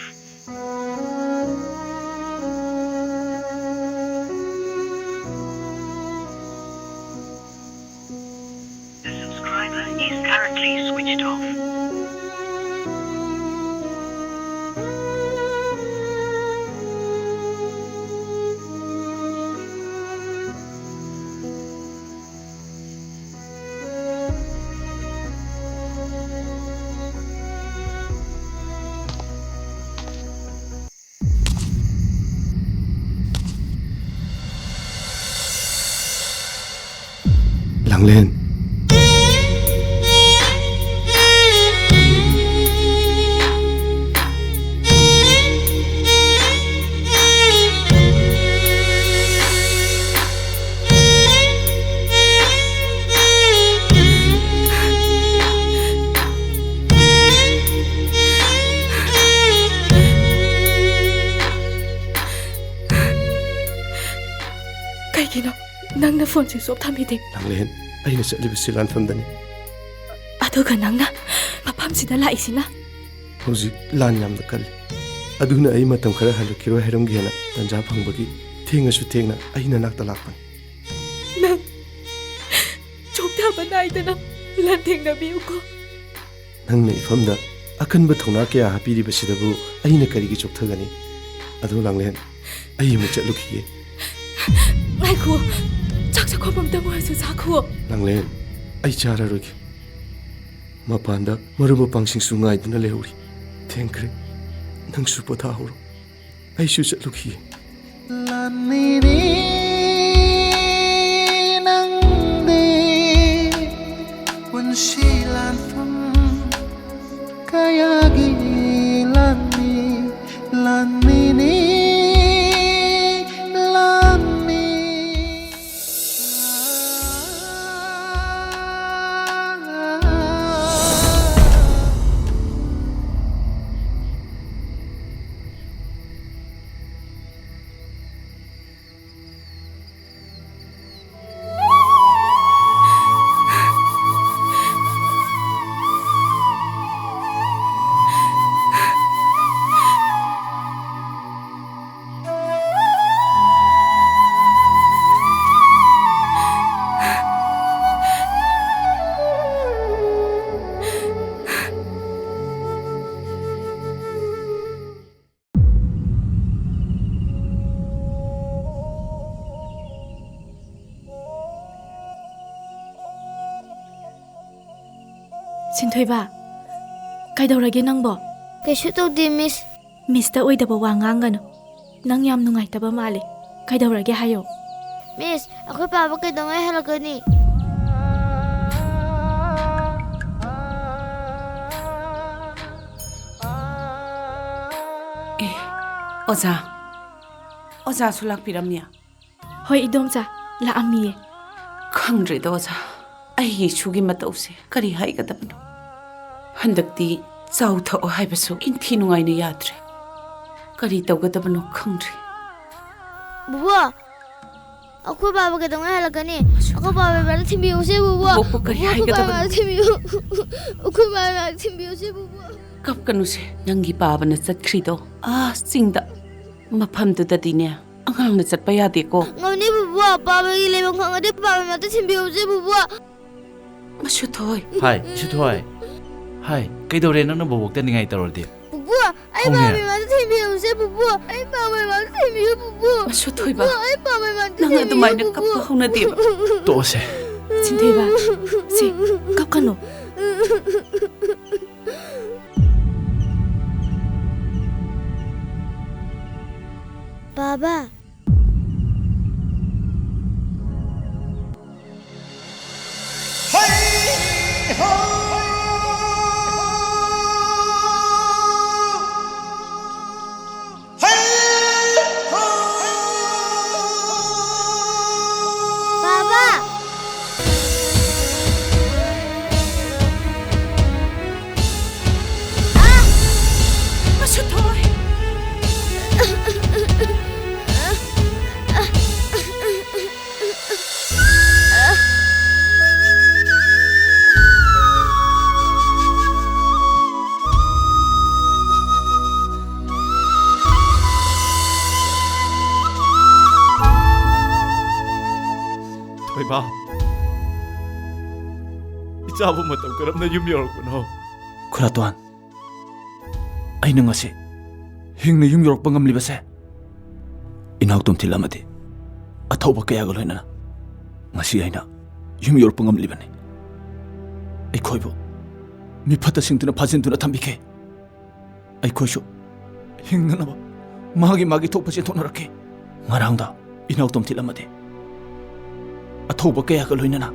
The subscriber is currently switched off. ꯂꯥꯡꯂꯦꯟ꯫ ꯀꯩꯒꯤꯅꯣ ꯅꯪꯅ ꯐꯣꯟ ꯁ꯭ꯋꯤꯆ ꯑꯣꯐ ꯊꯝꯃꯤꯗꯤ? ꯂꯥꯡꯂꯦꯟ, ꯑꯩꯅ ꯆꯠꯂꯤꯕꯁꯤ ꯂꯥꯟꯐꯝꯗꯅꯤ꯫ ꯑꯗꯨꯒ ꯅꯪꯅ ꯃꯐꯝꯁꯤꯗ ꯂꯥꯛꯏꯁꯤꯅ? ꯍꯧꯖꯤꯛ ꯂꯥꯟ ꯌꯥꯝꯅ ꯀꯜꯂꯤ꯫ ꯑꯗꯨꯅ ꯑꯩ ꯃꯇꯝ ꯈꯔ ꯍꯜꯂꯛꯈꯤꯔꯣꯏ ꯍꯥꯏꯔꯝꯒꯦꯅ ꯇꯟꯖꯥ ꯐꯪꯕꯒꯤ ꯊꯦꯡꯉꯁꯨ ꯊꯦꯡꯅ ꯑꯩ ꯅꯅꯥꯛꯇ ꯂꯥꯛꯄꯅꯤ꯫ ꯅꯪ ꯆꯣꯛꯊꯕ ꯅꯥꯏꯗꯅ ꯂꯥꯟꯊꯦꯡꯅꯕꯤꯌꯨꯀꯣ꯫ ꯅꯪꯅ ꯏꯐꯝꯗ ꯑꯀꯟꯕ ꯊꯧꯅꯥ ꯀꯌꯥ ꯍꯥꯞꯄꯤꯔꯤꯕꯁꯤꯗꯕꯨ ꯑꯩꯅ ꯀꯔꯤꯒꯤ ꯆꯣꯛꯊꯒꯅꯤ? ꯑꯗꯨ ꯂꯥꯡꯂꯦꯟ, ꯑꯩ ꯑꯃꯨꯛ ꯆꯠꯂꯨꯈꯤꯒꯦ꯫ ꯉꯥꯏꯈꯣ, ꯆꯥꯛ ꯆꯥꯛꯈꯨꯝ ꯑꯝꯇꯪ ꯑꯣꯏꯔꯁꯨ ꯆꯥꯈꯨꯑꯣ꯫ ꯂꯥꯡꯂꯦꯟ, ꯑꯩ ꯆꯥꯔꯔꯣꯏꯒꯦ꯫ ꯃꯄꯥꯟꯗ ꯃꯔꯨꯞ ꯃꯄꯥꯡꯁꯤꯡꯁꯨ ꯉꯥꯏꯗꯨꯅ ꯂꯩꯍꯧꯔꯤ꯫ ꯊꯦꯡꯈ꯭ꯔꯦ, ꯅꯪꯁꯨ ꯄꯣꯊꯥꯍꯧꯔꯣ꯫ ꯑꯩꯁꯨ ꯆꯠꯂꯨꯈꯤꯒꯦ꯫ ꯂꯥꯟꯃꯤꯅꯤ ꯅꯪꯗꯤ ꯄꯨꯟꯁꯤ ꯂꯥꯟꯐꯝ ꯀꯌꯥꯒꯤ ꯂꯥꯟꯃꯤ, ꯂꯥꯟꯃꯤꯅꯤ, ꯂꯥꯟꯃꯤ꯫ ꯁꯤꯟꯊꯣꯏꯕ, ꯀꯩꯗꯧꯔꯒꯦ ꯅꯪꯕꯣ? ꯀꯩꯁꯨ ꯇꯧꯗꯦ, ꯃꯤꯁ꯫ ꯃꯤꯁꯇ ꯑꯣꯏꯗꯕ ꯋꯥ ꯉꯥꯡꯒꯅꯨ꯫ ꯅꯪ ꯌꯥꯝ ꯅꯨꯡꯉꯥꯏꯇꯕ ꯃꯥꯜꯂꯦ꯫ ꯀꯩꯗꯧꯔꯒꯦ ꯍꯥꯏꯌꯣ꯫ ꯃꯤꯁ, ꯑꯩꯈꯣꯏ ꯄꯥꯕ ꯀꯩꯗꯧꯉꯩ ꯍꯜꯂꯛꯀꯅꯤ? ꯑꯦ, ꯑꯣꯖꯥ꯫ ꯑꯣꯖꯥꯁꯨ ꯂꯥꯛꯄꯤꯔꯝꯃꯤ? ꯍꯣꯏ, ꯏꯗꯣꯝꯆꯥ, ꯂꯥꯛꯑꯝꯃꯤꯌꯦ꯫ ꯈꯪꯗ꯭ꯔꯦꯗ, ꯑꯣꯖꯥ꯫ ꯑꯩꯒꯤ ꯏꯁꯨꯒꯤ ꯃꯇꯧꯁꯦ ꯀꯔꯤ ꯍꯥꯏꯒꯗꯕꯅꯣ? ꯍꯟꯗꯛꯇꯤ ꯆꯥꯎ ꯊꯛꯑꯣ ꯍꯥꯏꯕꯁꯨ ꯏꯟꯊꯤ ꯅꯨꯡꯉꯥꯏꯅ ꯌꯥꯗ꯭ꯔꯦ꯫ ꯀꯔꯤ ꯇꯧꯒꯗꯕꯅꯣ ꯈꯪꯗ꯭ꯔꯦ꯫ ꯕꯨꯕꯣ, ꯑꯩꯈꯣꯏ ꯕꯥꯕ ꯀꯩꯗꯧꯉꯩ ꯍꯜꯂꯛꯀꯅꯤ? ꯑꯩꯈꯣꯏ ꯕꯥꯕ ꯏꯕꯥꯗ ꯊꯤꯟꯕꯤꯌꯨꯁꯦ, ꯕꯨꯕꯣ꯫ ꯕꯨꯕꯣꯛꯄꯨ ꯀꯔꯤ ꯕꯨꯕꯣ, ꯑꯩꯈꯣꯏ ꯍꯥꯏꯒꯗꯕꯅꯣ? ꯕꯥꯕ ꯊꯤꯟꯕꯤꯌꯨ꯫ ꯑꯩꯈꯣꯏ ꯕꯥꯕ ꯊꯤꯟꯕꯤꯌꯨꯁꯦ, ꯕꯨꯕꯣ꯫ ꯀꯞꯀꯅꯨꯁꯦ꯫ ꯅꯪꯒꯤ ꯄꯥꯕꯅ ꯆꯠꯈ꯭ꯔꯤꯗꯣ ꯑꯥ ꯆꯤꯡꯗ꯫ ꯃꯐꯝꯗꯨꯗꯗꯤꯅꯦ, ꯑꯉꯥꯡꯅ ꯆꯠꯄ ꯌꯥꯗꯦꯀꯣ꯫ ꯉꯝꯅꯤ, ꯕꯨꯕꯣ꯫ ꯄꯥꯕꯒꯤ ꯂꯩꯐꯝ ꯈꯪꯉꯗꯤ ꯄꯥꯕ ꯃꯅꯥꯛꯇ ꯊꯤꯟꯕꯤꯌꯨꯁꯦ, ꯕꯨꯕꯣ꯫ ꯃꯁꯨꯊꯣꯏ꯫ ꯍꯥꯏ, ꯏꯁꯨꯊꯣꯏ꯫ ꯍꯥꯏ, ꯀꯩꯗꯧꯔꯦ ꯅꯪꯅ ꯕꯣꯕꯣꯛꯇ ꯅꯤꯡꯉꯥꯏ ꯇꯧꯔꯗꯤ? ꯕꯨꯕꯣ, ꯑꯩ ꯍꯧꯅꯦ꯫ ꯄꯥꯕ ꯃꯅꯥꯛꯇ ꯊꯤꯟꯕꯤꯌꯨꯁꯦ, ꯕꯨꯕꯣ꯫ ꯑꯩ ꯄꯥꯕ ꯃꯅꯥꯛꯇ ꯊꯤꯟꯕꯤꯌꯨ, ꯕꯨꯕꯣ꯫ ꯃꯁꯨꯊꯣꯏꯕ, ꯕꯨꯕꯣ, ꯑꯩ ꯄꯥꯕ ꯃꯅꯥꯛꯇ ꯅꯪ ꯊꯤꯟꯕꯤꯌꯨ, ꯑꯗꯨꯃꯥꯏꯅ ꯕꯨꯕꯣ꯫ ꯀꯞꯄ ꯍꯧꯅꯗꯦꯕ꯫ ꯇꯣꯛꯑꯁꯦ꯫ ꯁꯤꯟꯊꯣꯏꯕ, ꯁꯤ, ꯀꯞꯀꯅꯨ꯫ ꯕꯥꯕꯥ꯫ ꯕꯥꯕꯥ! ꯃꯁꯨꯊꯣꯏ! ꯊꯣꯏꯕ, ꯏꯆꯥꯕꯨ ꯃꯇꯧ ꯀꯔꯝꯅ ꯌꯨꯝ ꯌꯧꯔꯛꯄꯅꯣ? ꯈꯨꯔꯥꯇꯣꯟ, ꯑꯩꯅ ꯉꯁꯤ ꯍꯤꯡꯅ ꯌꯨꯝ ꯌꯧꯔꯛꯄ ꯉꯝꯂꯤꯕꯁꯦ ꯏꯅꯥꯎ ꯇꯣꯝꯊꯤꯜ ꯑꯃꯗꯤ ꯑꯊꯧꯕ ꯀꯌꯥꯒ ꯂꯣꯏꯅꯅ ꯉꯁꯤ ꯑꯩꯅ ꯌꯨꯝ ꯌꯧꯔꯛꯄ ꯉꯝꯂꯤꯕꯅꯤ꯫ ꯑꯩꯈꯣꯏꯕꯨ ꯃꯤꯐꯠꯇꯁꯤꯡꯗꯨꯅ ꯐꯥꯖꯤꯟꯗꯨꯅ ꯊꯝꯕꯤꯈꯤ꯫ ꯑꯩꯈꯣꯏꯁꯨ ꯍꯤꯡꯅꯅꯕ ꯃꯥꯒꯤ ꯃꯥꯒꯤ ꯊꯣꯛꯄ ꯆꯦꯟꯊꯣꯛꯅꯔꯛꯈꯤ꯫ ꯉꯔꯥꯡꯗ ꯏꯅꯥꯎ ꯇꯣꯝꯊꯤꯟ ꯑꯃꯗꯤ ꯑꯊꯧꯕ ꯀꯌꯥꯒ ꯂꯣꯏꯅꯅ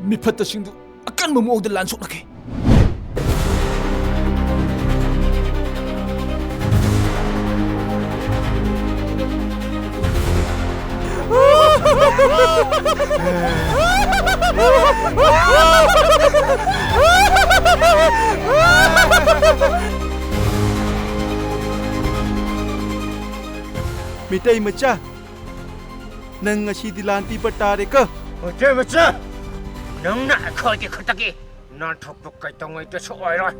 ꯃꯤꯐꯠꯇꯁꯤꯡꯗꯨ ꯑꯀꯟꯕ ꯃꯑꯣꯡꯗ ꯂꯥꯟ ꯁꯣꯛꯅꯈꯤ꯫ ꯃꯤꯇꯩ ꯃꯆꯥ, ꯅꯪ ꯉꯁꯤꯗꯤ ꯂꯥꯟ ꯄꯤꯕ ꯇꯥꯔꯦꯀꯣ꯫ ꯃꯤꯇꯩ ꯃꯆꯥ, ꯅꯪꯅ ꯑꯩꯈꯣꯏꯒꯤ ꯈꯨꯠꯇꯒꯤ ꯅꯥꯟꯊꯣꯛꯄ ꯀꯩꯗꯧꯉꯩꯗꯁꯨ ꯑꯣꯏꯔꯣꯏ꯫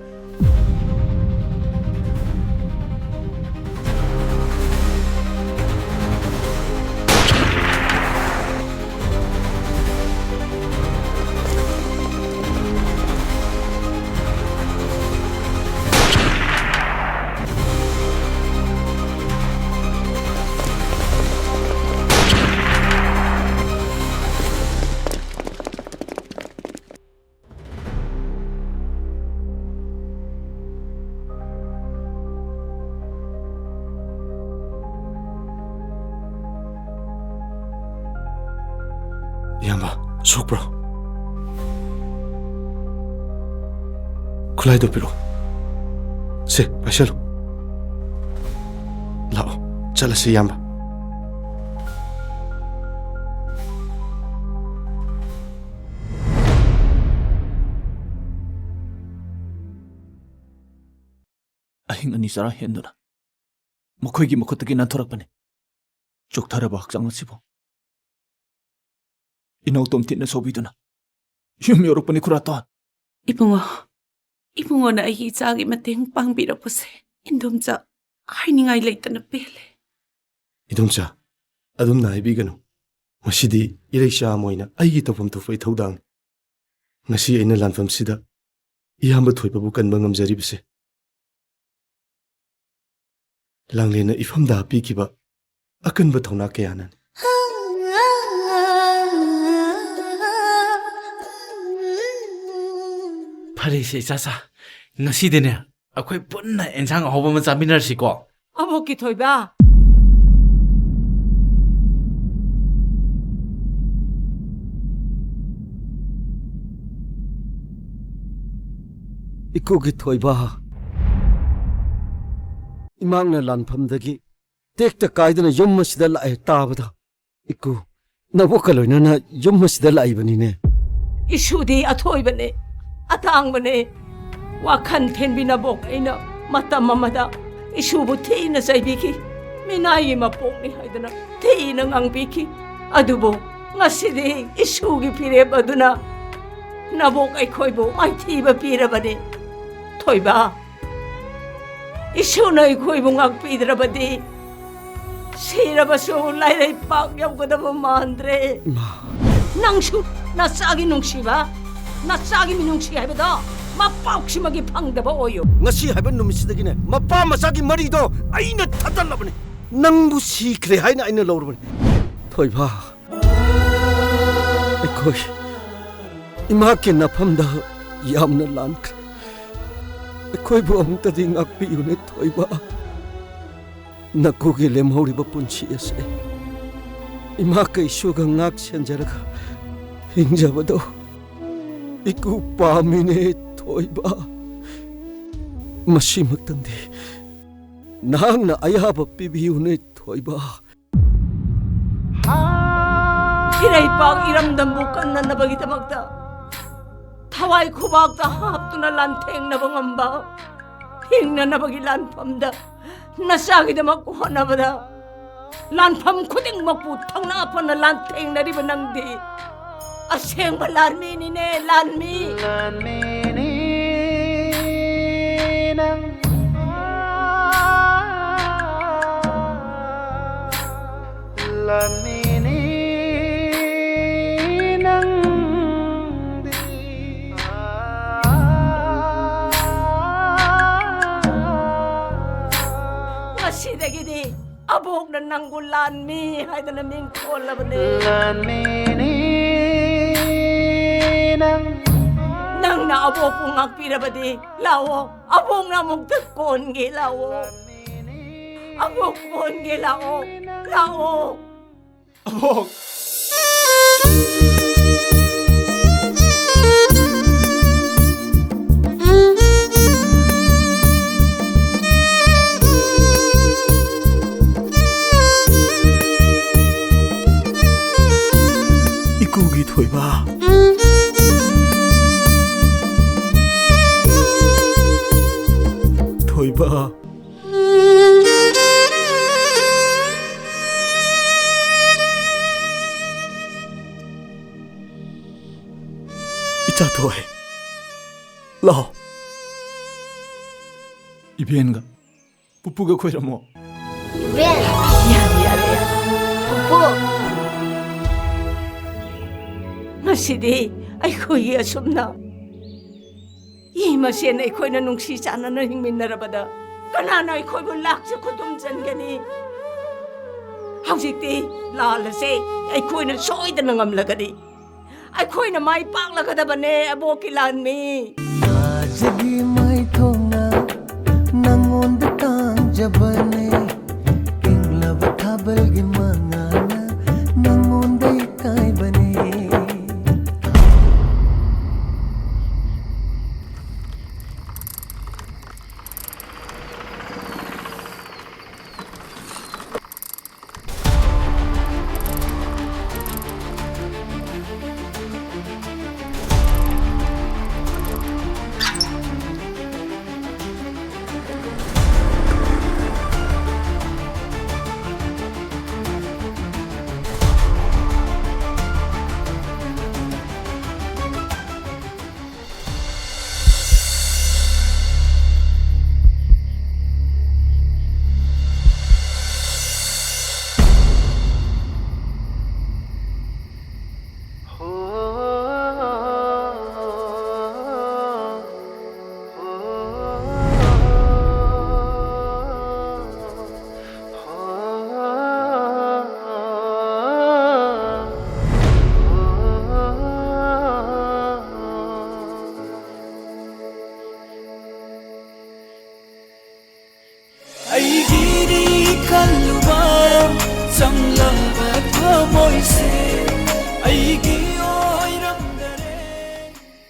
ꯏꯌꯥꯝꯕ, ꯁꯣꯛꯄ꯭ꯔꯣ? ꯈꯨꯠꯂꯥꯏꯗꯣ ꯄꯤꯔꯛꯑꯣ꯫ ꯁꯦ, ꯄꯥꯏꯁꯜꯂꯨ꯫ ꯂꯥꯛꯑꯣ, ꯆꯠꯂꯁꯤ, ꯏꯌꯥꯝꯕ꯫ ꯑꯍꯤꯡ ꯑꯅꯤ ꯆꯔꯥ ꯍꯦꯟꯗꯨꯅ ꯃꯈꯣꯏꯒꯤ ꯃꯈꯨꯠꯇꯒꯤ ꯅꯥꯟꯊꯣꯔꯛꯄꯅꯤ꯫ ꯆꯣꯛꯊꯔꯕ ꯍꯛꯆꯥꯡ ꯑꯁꯤꯕꯨ ꯏꯅꯧ ꯇꯣꯝꯊꯤꯟꯅ ꯁꯧꯕꯤꯗꯨꯅ ꯌꯨꯝ ꯌꯧꯔꯛꯄꯅꯤ, ꯈꯨꯔꯥꯇꯣꯟ꯫ ꯏꯕꯨꯡꯉꯣ, ꯏꯕꯨꯡꯉꯣꯅ ꯑꯩꯒꯤ ꯏꯆꯥꯒꯤ ꯃꯇꯦꯡ ꯄꯥꯡꯕꯤꯔꯛꯄꯁꯦ ꯏꯟꯗꯣꯝꯆꯥ ꯍꯥꯏꯅꯤꯡꯉꯥꯏ ꯂꯩꯇꯅ ꯄꯦꯜꯂꯦ꯫ ꯏꯗꯣꯝꯆꯥ, ꯑꯗꯨꯝꯅ ꯍꯥꯏꯕꯤꯒꯅꯨ꯫ ꯃꯁꯤꯗꯤ ꯏꯔꯩꯆꯥ ꯑꯃ ꯑꯣꯏꯅ ꯑꯩꯒꯤ ꯇꯧꯐꯝ ꯊꯣꯛꯄ ꯏꯊꯧꯗꯥꯡꯅꯤ꯫ ꯉꯁꯤ ꯑꯩꯅ ꯂꯥꯟꯐꯝꯁꯤꯗ ꯏꯌꯥꯝꯕ ꯊꯣꯏꯕꯕꯨ ꯀꯟꯕ ꯉꯝꯖꯔꯤꯕꯁꯦ ꯂꯥꯡꯂꯦꯟꯅ ꯏꯐꯝꯗ ꯍꯥꯞꯄꯤꯈꯤꯕ ꯑꯀꯟꯕ ꯊꯧꯅꯥ ꯀꯌꯥꯅꯅꯤ꯫ ꯐꯔꯦꯁꯦ, ꯏꯆꯥꯁꯥ꯫ ꯉꯁꯤꯗꯤꯅꯦ, ꯑꯩꯈꯣꯏ ꯄꯨꯟꯅ ꯑꯦꯟꯁꯥꯡ ꯑꯍꯥꯎꯕ ꯑꯃ ꯆꯥꯃꯤꯟꯅꯔꯁꯤꯀꯣ꯫ ꯑꯕꯣꯛꯀꯤ ꯊꯣꯏꯕ꯫ ꯏꯀꯨꯒꯤ ꯊꯣꯏꯕ꯫ ꯏꯃꯥꯛꯅ ꯂꯥꯟꯐꯝꯗꯒꯤ ꯇꯦꯛꯇ ꯀꯥꯏꯗꯅ ꯌꯨꯝ ꯑꯁꯤꯗ ꯂꯥꯛꯑꯦ ꯇꯥꯕꯗ, ꯏꯀꯨ, ꯅꯕꯣꯛꯀ ꯂꯣꯏꯅꯅ ꯌꯨꯝ ꯑꯁꯤꯗ ꯂꯥꯛꯏꯕꯅꯤꯅꯦ꯫ ꯏꯁꯨꯗꯤ ꯑꯊꯣꯏꯕꯅꯦ, ꯑꯇꯥꯡꯕꯅꯦ꯫ ꯋꯥꯈꯜ ꯊꯦꯟꯕꯤ ꯅꯕꯣꯛ ꯑꯩꯅ ꯃꯇꯝ ꯑꯃꯗ ꯏꯁꯨꯕꯨ ꯊꯤꯅ ꯆꯩꯕꯤꯈꯤ꯫ ꯃꯤꯅꯥꯏꯒꯤ ꯃꯄꯣꯛꯅꯤ ꯍꯥꯏꯗꯅ ꯊꯤꯅ ꯉꯥꯡꯕꯤꯈꯤ꯫ ꯑꯗꯨꯕꯨ ꯉꯁꯤꯗꯤ ꯏꯁꯨꯒꯤ ꯐꯤꯔꯦꯞ ꯑꯗꯨꯅ ꯅꯕꯣꯛ ꯑꯩꯈꯣꯏꯕꯨ ꯃꯥꯏꯊꯤꯕ ꯄꯤꯔꯕꯅꯤ꯫ ꯊꯣꯏꯕ, ꯏꯁꯨꯅ ꯑꯩꯈꯣꯏꯕꯨ ꯉꯥꯛꯄꯤꯗ꯭ꯔꯕꯗꯤ ꯁꯤꯔꯕꯁꯨ ꯂꯥꯏꯔꯩ ꯄꯥꯛ ꯌꯧꯒꯗꯕ ꯃꯥꯟꯗ꯭ꯔꯦ꯫ ꯏꯃꯥ꯫ ꯅꯪꯁꯨ ꯅꯆꯥꯒꯤ ꯅꯨꯡꯁꯤꯕ, ꯅꯆꯥꯒꯤ ꯃꯤꯅꯨꯡꯁꯤ ꯍꯥꯏꯕꯗꯣ ꯃꯄꯥꯎꯁꯤꯃꯒꯤ ꯐꯪꯗꯕ ꯑꯣꯏꯌꯨ꯫ ꯉꯁꯤ ꯍꯥꯏꯕ ꯅꯨꯃꯤꯠꯁꯤꯗꯒꯤꯅꯦ ꯃꯄꯥ ꯃꯆꯥꯒꯤ ꯃꯔꯤꯗꯣ ꯑꯩꯅ ꯊꯠꯇꯠꯂꯕꯅꯤ꯫ ꯅꯪꯕꯨ ꯁꯤꯈ꯭ꯔꯦ ꯍꯥꯏꯅ ꯑꯩꯅ ꯂꯧꯔꯕꯅꯤ꯫ ꯊꯣꯏꯕ, ꯑꯩꯈꯣꯏ ꯏꯃꯥꯛꯀꯤ ꯅꯐꯝꯗ ꯌꯥꯝꯅ ꯂꯥꯟꯈ꯭ꯔꯦ꯫ ꯑꯩꯈꯣꯏꯕꯨ ꯑꯃꯨꯛꯇꯗꯤ ꯉꯥꯛꯄꯤꯌꯨꯅꯦ ꯊꯣꯏꯕ꯫ ꯅꯀꯨꯒꯤ ꯂꯦꯝꯍꯧꯔꯤꯕ ꯄꯨꯟꯁꯤ ꯑꯁꯦ ꯏꯃꯥ ꯀꯩꯁꯨꯒ ꯉꯥꯛ ꯁꯦꯟꯖꯔꯒ ꯍꯤꯡꯖꯕꯗꯣ ꯏꯀꯨ ꯄꯥꯝꯃꯤꯅꯦ ꯊꯣꯏꯕ꯫ ꯃꯁꯤꯃꯛꯇꯪꯗꯤ ꯅꯍꯥꯛꯅ ꯑꯌꯥꯕ ꯄꯤꯕꯤꯌꯨꯅꯦ ꯊꯣꯏꯕ꯫ ꯏꯔꯩꯄꯥꯛ ꯏꯔꯝꯗꯝꯕꯨ ꯀꯟꯅꯅꯕꯒꯤꯗꯃꯛꯇ ꯊꯋꯥꯏ ꯈꯨꯕꯥꯛꯇ ꯍꯥꯞꯇꯨꯅ ꯂꯥꯟꯊꯦꯡꯅꯕ ꯉꯝꯕ, ꯍꯤꯡꯅꯅꯕꯒꯤ ꯂꯥꯟꯐꯝꯗ ꯅꯆꯥꯒꯤꯗꯃꯛ ꯍꯣꯠꯅꯕꯗ ꯂꯥꯟꯐꯝ ꯈꯨꯗꯤꯡꯃꯛꯄꯨ ꯊꯧꯅꯥ ꯐꯅ ꯂꯥꯟꯊꯦꯡꯅꯔꯤꯕ ꯅꯪꯗꯤ ꯑꯁꯦꯡꯕ ꯂꯥꯟꯃꯤꯅꯤꯅꯦ, ꯂꯥꯟꯃꯤ꯫ ꯂꯥꯟꯃꯤꯅꯤ ꯅꯪ꯫ ꯂꯥꯟꯃꯤꯅꯤ ꯅꯪꯗꯤ꯫ ꯉꯁꯤꯗꯒꯤꯗꯤ ꯑꯕꯣꯛꯅ ꯅꯪꯕꯨ ꯂꯥꯟꯃꯤ ꯍꯥꯏꯗꯅ ꯃꯤꯡ ꯊꯣꯜꯂꯕꯅꯦ꯫ ꯂꯥꯟꯃꯤꯅꯤ ꯅꯪ꯫ ꯅꯪꯅ ꯑꯕꯣꯛꯄꯨ ꯉꯥꯛꯄꯤꯔꯕꯗꯤ ꯂꯥꯛꯑꯣ, ꯑꯕꯣꯛꯅ ꯑꯃꯨꯛꯇ ꯀꯣꯟꯒꯦ ꯂꯥꯛꯑꯣ, ꯑꯕꯣꯛ ꯀꯣꯟꯒꯦ ꯂꯥꯛꯑꯣ, ꯂꯥꯛꯑꯣ꯫ ꯑꯕꯣꯛ! ꯏꯀꯨꯒꯤ ꯊꯣꯏꯕ꯫ ꯊꯣꯏꯕ꯫ ꯏꯆꯥ ꯊꯣꯏ, ꯂꯥꯛꯑꯣ꯫ ꯏꯕꯦꯟꯒ ꯄꯨꯄꯨꯒ ꯈꯣꯏꯔꯝꯃꯣ꯫ ꯏꯕꯦꯟ! ꯌꯥꯔꯦ, ꯌꯥꯔꯦ, ꯌꯥꯔꯦ꯫ ꯄꯨꯄꯨ! ꯉꯁꯤꯗꯤ ꯑꯩꯈꯣꯏꯒꯤ ꯑꯁꯨꯝꯅ ꯏ ꯃꯁꯦꯟ ꯑꯩꯈꯣꯏꯅ ꯅꯨꯡꯁꯤ ꯆꯥꯟꯅꯅ ꯍꯤꯡꯃꯤꯟꯅꯔꯕꯗ ꯀꯅꯥꯅ ꯑꯩꯈꯣꯏꯕꯨ ꯂꯥꯛꯆ ꯈꯨꯗꯨꯝ ꯆꯟꯒꯅꯤ? ꯍꯧꯖꯤꯛꯇꯤ ꯂꯥꯜ ꯑꯁꯦ ꯑꯩꯈꯣꯏꯅ ꯁꯣꯏꯗꯅ ꯉꯝꯂꯒꯅꯤ꯫ ꯑꯩꯈꯣꯏꯅ ꯃꯥꯏ ꯄꯥꯛꯂꯒꯗꯕꯅꯦ, ꯑꯕꯣꯛꯀꯤ ꯂꯥꯟꯃꯤ꯫ ꯊꯥꯖꯒꯤ ꯃꯥꯏꯊꯣꯡꯅ ꯅꯪꯉꯣꯟꯗ ꯇꯥꯡꯖꯕꯅꯦ, ꯏꯪꯂꯕ ꯊꯥꯕꯜꯒꯤ ꯃꯉꯥꯜꯅ ꯅꯪꯉꯣꯟꯗ ꯏꯀꯥꯏꯕꯅꯦ꯫ ꯑꯩꯒꯤ